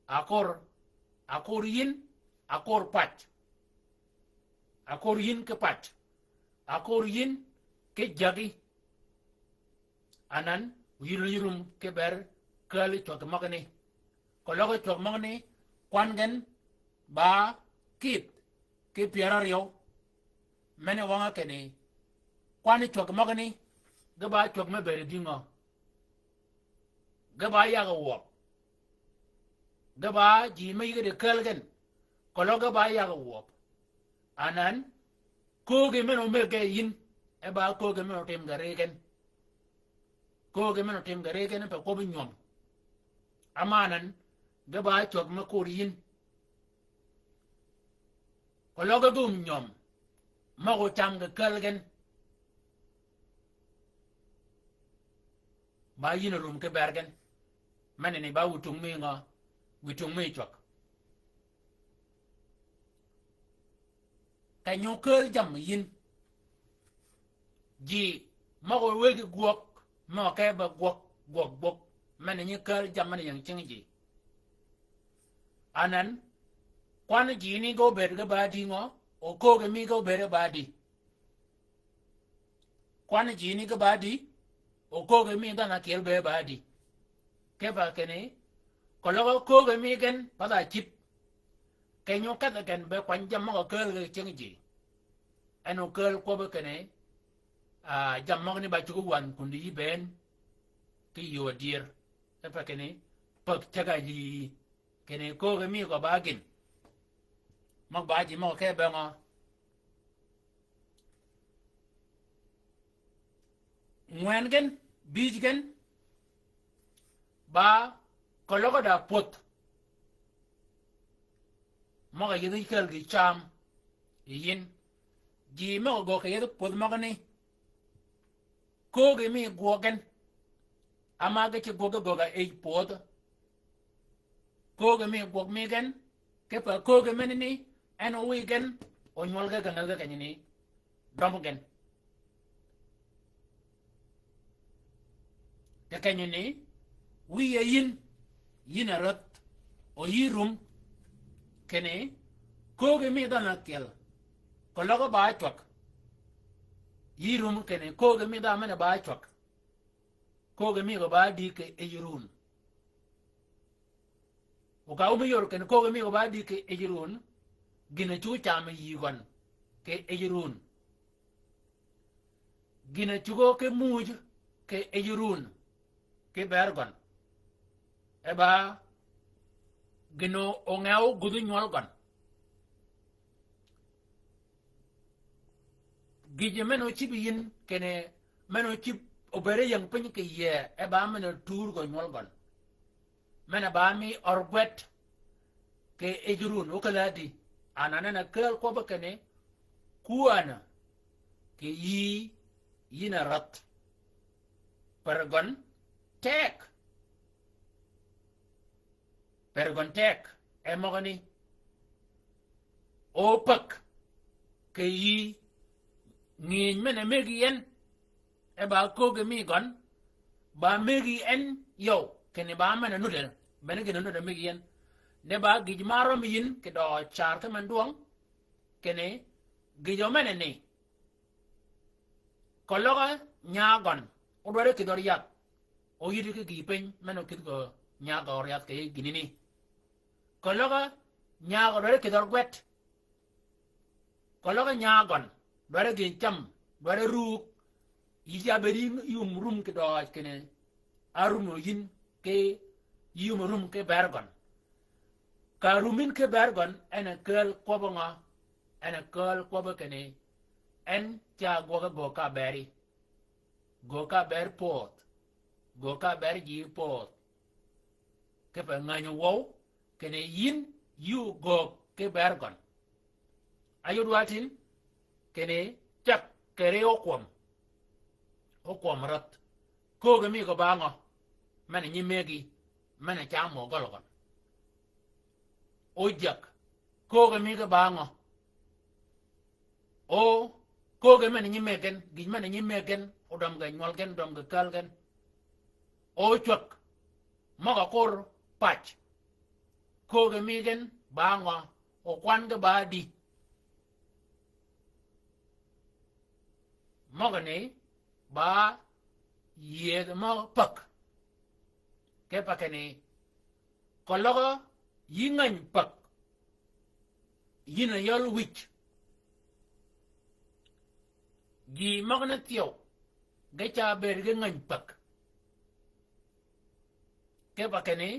a kor, a kor yïn, a kor pac. A kor yïn ki pac. A kor yïn ki jäggi. Anan, oyïlø nyi rum ki ber kääl cwøg møgani. Keløg cwøg møgani, kwan gen ba kïdh ki pyär áryew. Meni wøng-a kinni, kwan cwøg møgani, ge ba cwøg me bëëd dïngø? Ge ba yag-a wøb. Ge ba ji me yïg di kääl gen. Keløg ge ba yag-a wøb. Anan, köögi men ómëggi yïn, e ba köögi men ótim ge ri gen. Köögi men ótim ge ri gen pe kwøbbi nywøm. Amanan, ge ba cwøg me kur yïn. Keløg ge gum nywøm, møg-a ócam ge kääl gen. Ba yïn a rum ki ber gen. Menani ba witung mi ngø, witung mi cwøg. Keny-a ókääl jammì yïn. Ji møg-a wëggi gwøg, møg-a ke be gwøg, gwøg, gwøg. Men-a nyi kääl jammì ni ying cingi ji. Anan, kwan ji ni ge óbëëd ge ba di ngø, o köög mi ge óbëëd ge ba di. Kwan ji ni ge ba di, o köög mi dhanhø ákyel be ba di. Kipe kinni, keløg köög mi gen, path-a cïb. Keny-a ókedh gen be kwany jammì møg-a kääl ge cingi ji. En ókääl kwøbbi kinni, a, jammì møgani ba cuggi wänhø kundi yï bënn, ki yöö adyer. Kipe kinni, päg cäg-a yï. Kinni köög mi gø ba gïn. Møg ba ji møg-a ke be ngø. Ngwen gen, bïj gen, ba keløg da pwödh. Møg-a yïdhi kääl gï cam, yïn. Ji møg-a göggi yïdhi pwödh møgani. Köög mi gwøg gen. Ama ge ci gwøg ge gögg-a yij pwödh. Köög mi gwøg mi gen, kipe köög menani, en ówiy gen, o nywøl ge gengel ge kenyani, dømb gen. Kì kenyani, wiy yïn, yïn a rädh, o yï rum, kinni, köög mi dhanhø ákyel, keløg ba cwag. Yï rum kinni, köög mi dhanhø men-a ba cwag. Köög mi gø ba di kì yij run. O ka ómi yor kinni köög mi gø ba di kì yij run, gïn-a cuggi cam yï gøn, kì yij run. Gïn-a cuggi ki muuj kì yij run, ki ber gøn. E ba gïn-a óngeu gudhi nywøl gøn. Gïjø men-a ócïb yïn, kinni men-a ócïb obëëd ying piny kì yie, e ba men-a tur gø nywøl gøn. Men-a ba mi ørgwed kì yij run ókälli di. Anan en a kääl kwøbbi kinni, kwönø kì yï, yïn a rädh. Per gøn teg. Per gøn teg, e møgani. O päg kì yï ngïny men-a mëggi en, e ba köög mi gøn, ba mëggi en yøw, kinni ba men-a nuddi, bene gïn-a nuddi mëggi en. De ba gïj ma rømmi yïn kì døøj car ki men dwøng, kinni gïjø menani. Keløg nya gøn, o dwaddi kïdhi ör yadh. O yïddi ki gïï piny, men-a ókïdhi gø nya gø ör yadh kì yij gïnani. Keløg nya gø dwaddi kïdhi ör gwed. Keløg nya gøn, dwaddi gïn cam, dwaddi rug. Yï ca bëëd yï yum rum kì døøj kinni, a rum o yïn ki yï yum rum ki ber gøn. Ka rum yïn ki ber gøn, en a kääl kwøbbi ngø, en a kääl kwøbbi kinni, en ca gwøg ge gögg ka beri. Gögg ka ber pöödh. Gögg ka ber ji pöödh. Kipe ngänyi wøw, kinni yïn yï ógöög ki ber gøn. Ayud wa tin, kinni cäg kì ri ókwøm. Ókwøm rädh. Köög mi gø ba ngø, men-a nyi mëggi, men-a cam mø gøl gøn. O jäg, köög mi gø ba ngø. O köög men-a nyi mëggi gen, gïj men-a nyi mëggi gen, o dømmi ge nywøl gen, dømmi ge kääl gen. O cwäg, møg-a kor pac. Köög mi gen ba ngø, o kwan ge ba di. Møgani ba yïëdh mø päg. Kipe kinni, keløg yï ngäny päg. Yïn a yøl wïj. Ji møgani thyew, ge ca bëëd ge ngäny päg. Kipe kinni,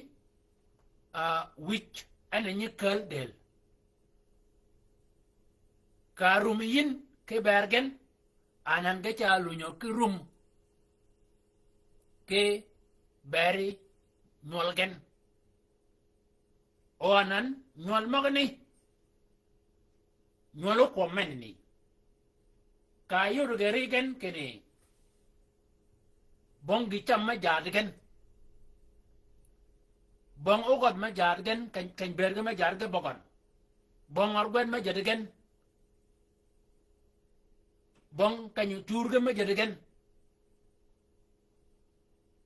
a, wïj en a nyi kääl dël. Ka rum yïn ki ber gen, anan ge ca lunyø ki rum ki beri nywøl gen. O anan nywøl møgani, nywøl ókwøm menani. Ka yod ge ri gen kinni, bong gï cam me jaad gen. Bong ógødh me jaad gen, keny, keny bër ge me jaad ge bøgøn. Bong ørgwed me jaad gen. Bong keny-a turgi me jädi gen.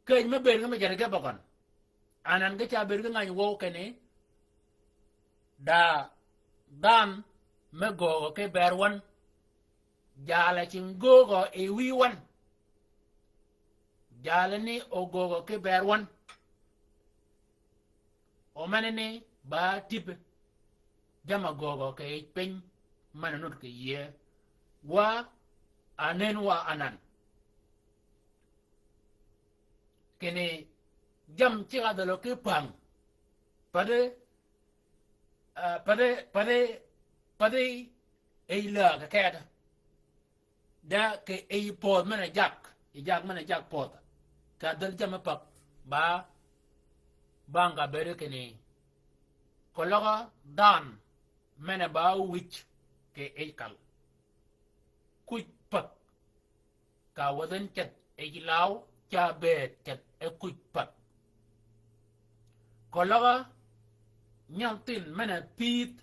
Keny me bëëd gen me jädi gen bøgøn. Anan ge ca bëëd ge ngäny wøw kinni, da dhanhø me göögø ki bër wøn. Jalø cingi göögø yi wïy wøn. Jalø ni ogöögø ki bër wøn. O menani ba tïbbi jamm-a göögø kì yij piny men-a nud kì yïëy. Wa anen wa anan. Kinni jamm-a cigg-a dhäl ki päng. Pädhi, ah, pädhi, pädhi, pädhi yij läg kì keti. Da kì yij pödh men-a jak, yij jak men-a jak pödh. Kà dhäl jamm-a päg ba bang kà bëëd kinni. Keløg dhanhø men-a ba wïj kì yij kal. Kuj päg. Kà wäthi en ceth yij law ca bëëd ceth e kuj päg. Keløg nyal thinh men-a pïdh,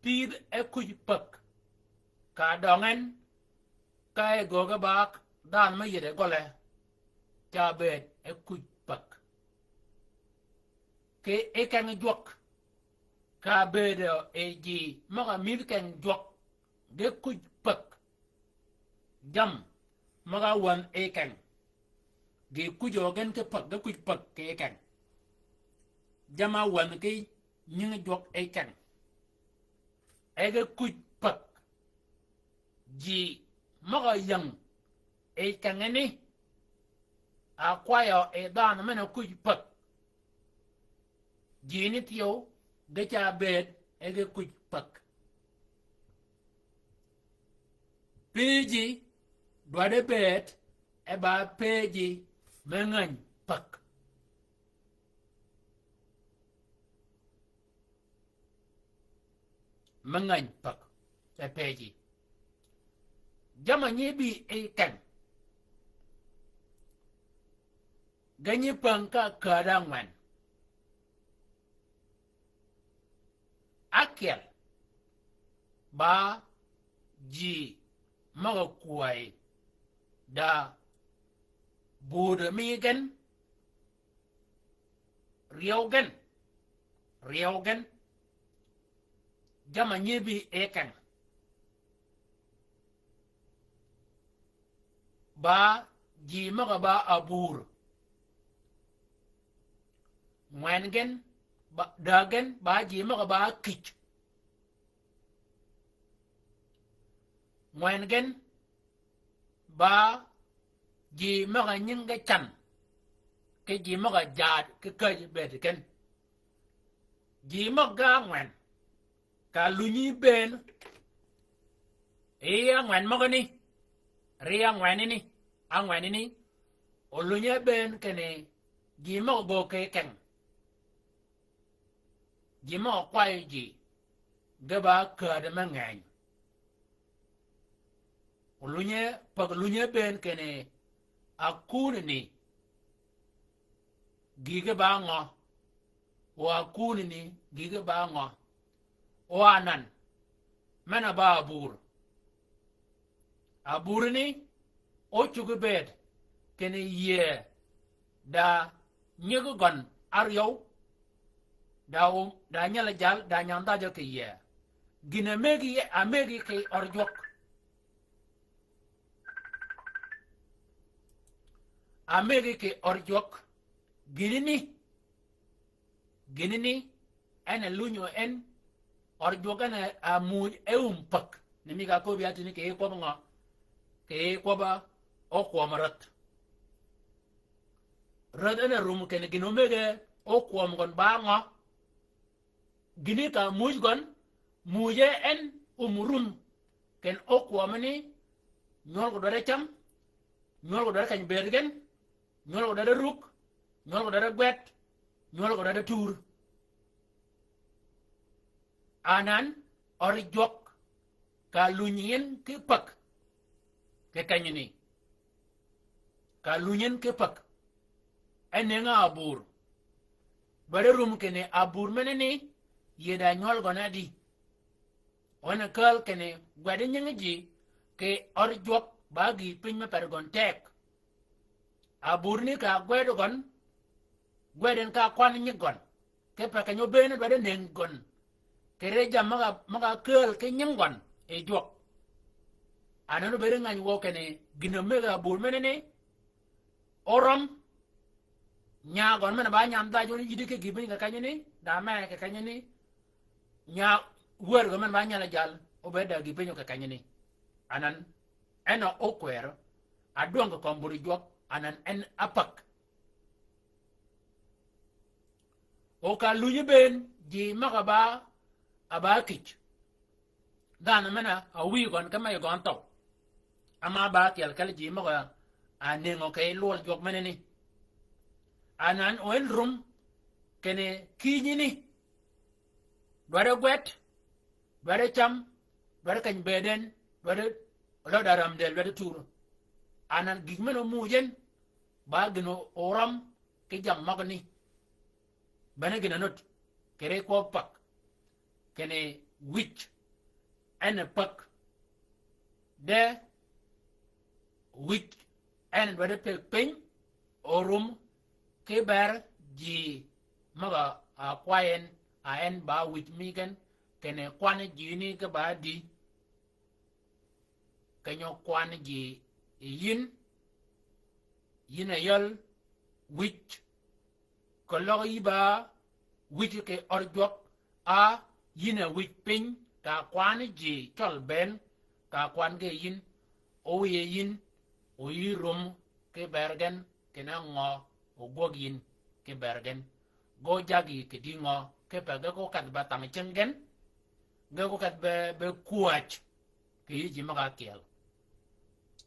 pïdh e kuj päg. Kà døng en, ka e göög e ba dhanhø me yïddi gøle, ca bëëd e kuj päg. Kì yij keng jwøk, kà bëëdø yi ji møg-a mïdhi keng jwøk, ge kuj päg. Jamm-a møg-a wänhi yij keng. Gï kujø gen ki päg, ge kuj päg kì yij keng. Jamm-a wänhi ki nyingi jwøk yij keng. E ge kuj päg. Ji møg-a ying yij kengeni, a kwayø yi dhanhø men-a kuj päg. Ji ni thyew ge ca bëëd e ge kuj päg. Pëëji dwaddi bëëd e ba pëëji me ngäny päg. Me ngäny päg e pëëji. Jamm-a nyi bï yij keng. Ge nyi päng ka kädø ángwen. Ákyel, ba ji møg-a kwäy da budø mi gen, ryew gen, ryew gen, jamm-a nyi bï yij keng. Ba ji møg-a ba abur. Ngwen gen, ba, da gen, ba ji møg-a ba kïj. Ngwen gen, ba ji møg-a nyingi ge can, ki ji møg-a jaad, ki käjji bëëd gen. Ji møg ge ángwen, kà lunyi bëën, yi ángwen møgani, ri ángwenani, ángwenani, o lunyi bëën kinni, ji møg-a göög kì yij keng. Ji møg-a kwayø ji, ge ba kädø me ngeny. O lunyi, päg lunyi bëën kinni, akunani, gïge ba ngø? O akunani, gïge ba ngø? O anan, men-a ba abur. Aburani, ócuggi bëëd kinni yïëy da nyigi gøn áryew, da um, da nyal jal, da nyandhajø kì yïëy. Gïn-a mëggi, a mëggi kì ør jwøk. A mëggi kì ør jwøk. Gïnani, gïnani, en a lunyi en, ør jwøk en a muuj e um päg. Ni mi ka köbbi ya tïni kì yij kwøbb-a ngø? Kì yij kwøbb-a ókwømø rädh. Rädh en a rum kinni gïn-a ómëgge ókwømø gøn ba ngø? Gïni ka muuj gøn, muuje en um rum kinni ókwømø ni, nywøl ko dwaddi cam, nywøl ko dwaddi keny bëëd gen, nywøl ko dwaddi ruk, nywøl ko dwaddi gwed, nywøl ko dwaddi tur. Anan, ør jwøk, ka lunyi en ki päg. Kì kenyani. Ka lunyi en ki päg. En nëngi abur. Dwaddi rum kinni abur menani, yïëy da nywøl gøn ádï. O en a kääl kinni gwed nyingi ji, kì ød jwøk ba gïï piny me per gøn teg. Abur ni ka gwed gøn, gwed en ka kwan nyig gøn. Ki pe keny-a obëën dwaddi nëng gøn. Kì ri jammì møg-a, møg-a kääl ki nying gøn yi jwøk. Anan obëëd ngäny wø kinni gïn-a mëggi abur menani, orøm, nya gøn men-a ba nyam dhajø ni yïddi ki gïï piny kì kenyani, da me kì kenyani, nya wär gø men-a ba nyal jal, obëëd da gïï piny kì kenyani. Anan, en a ókwër, adwøng kì kømb bur jwøk, anan en ápäg. O ka lunyi bënn, ji møg-a ba, a ba kïj. Dhanhø men-a, a wïy gøn ki mey gøn thøw. Ama ba ákyel kel ji møg-a, a nëngø kì lwøl jwøk menani. Anan o en rum, kinni kïjini. Dwaddi gwed, dwaddi cam, dwaddi keny bëëd en, dwaddi løddi aram dël, dwaddi tur. Anan gïg men-a omuuj en, ba gïn-a orøm ki jammì møgani. Bene gïn-a nud, kì ri kwøb päg. Kinni wïj, en a päg. De, wïj, en dwaddi pëggi piny, orum, ki ber ji møg-a, a kwayi en, a en ba wïj mi gen, kinni kwanni jini ki ba di, keny-a kwanni ji yi yïn, yïn a yøl wïj, keløg yï ba wïj kì ød jwøk, a yïn a wïj piny, ka kwanni ji cøl bënn, ka kwan ki yïn, o wiye yïn, o yï rum ki ber gen, kinni ngø, o gwøg yïn ki ber gen. Ge ójag yï kì dï ngø, ki pe ge ko kedh be thang cing gen, ge ko kedh be, be kwäj, kì yï ji møg-a ákyel.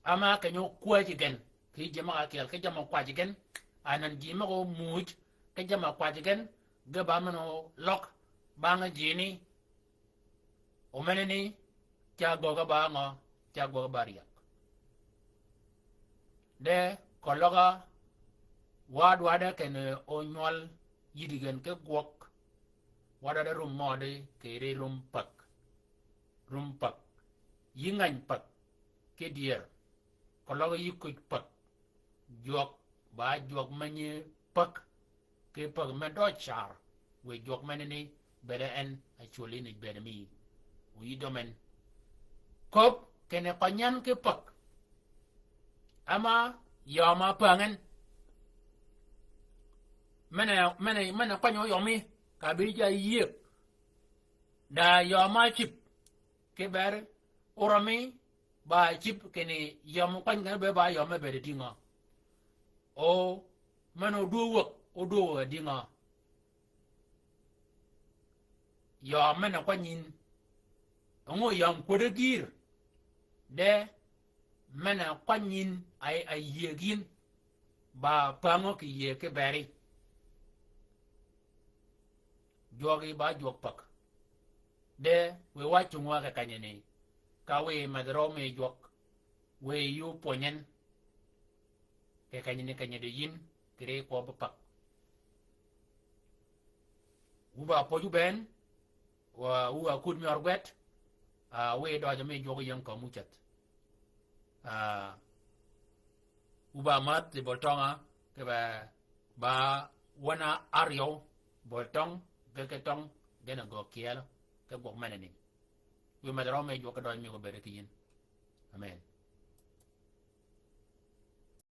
Ama keny-a ókwäji gen, kì yï ji møg-a ákyel, ki jammì kwäji gen, anan ji møg-a ómuuj, ki jammì kwäji gen, ge ba men-a óløg, bang jini, o menani, ca gwøg-a ba ngø, ca gwøg-a ba ryäg. De, keløg-a, wa dwaddi kinni ónywøl yïddi gen ki gwøg, wa dwaddi rum mødi, kì ri rum päg. Rum päg. Yï ngäny päg. Ki dyër. Keløg yï kuj päg. Jwøk, ba jwøk me nyi päg. Ki päg me døj car. Wiy jwøk menani, bëëde en, a cwøl yïn bëëde mi. O yï døm en. Köbb, kinni køny en ki päg. Ama, yøm a päng en. Men-a, men-a, men-a kwany-a óyømi, ka bï ja yiëg. Da yøm a cïb. Ki ber orømi, ba cïb kinni yøm kwany gen be ba yøm me bëëd dïngø. O, men-a ódwöög wäg, ódwöög wäg dïngø. Yøm men-a kwany yïn. Ongo yøm kwöddi gïïr. De, men-a kwany yïn, a, a yiëg yïn. Ba pängø kì yïëg ki beri. Jwøk yï ba jwøk päg. De, wiy wa cung wa kì kenyani. Ka wiy medh røw mi jwøk. Wiy yï ópwönyi en. Kì kenyani kenyani yïn, kì ri kwøb päg. Wu ba pwöj wu bënn, wa, wu a kud mi ørgwed, a, wiy døjø mi jwøk ying kömi ceth. A, wu ba mädh yi bøl tøng-a, kipe ba wän-a áryew, bøl tøng, ge ki tøng, gen a gø kyeel, ki gwøg menani. Wiy medh røw mi jwøk ki døj mi gø bëëd ki yïn. Amen.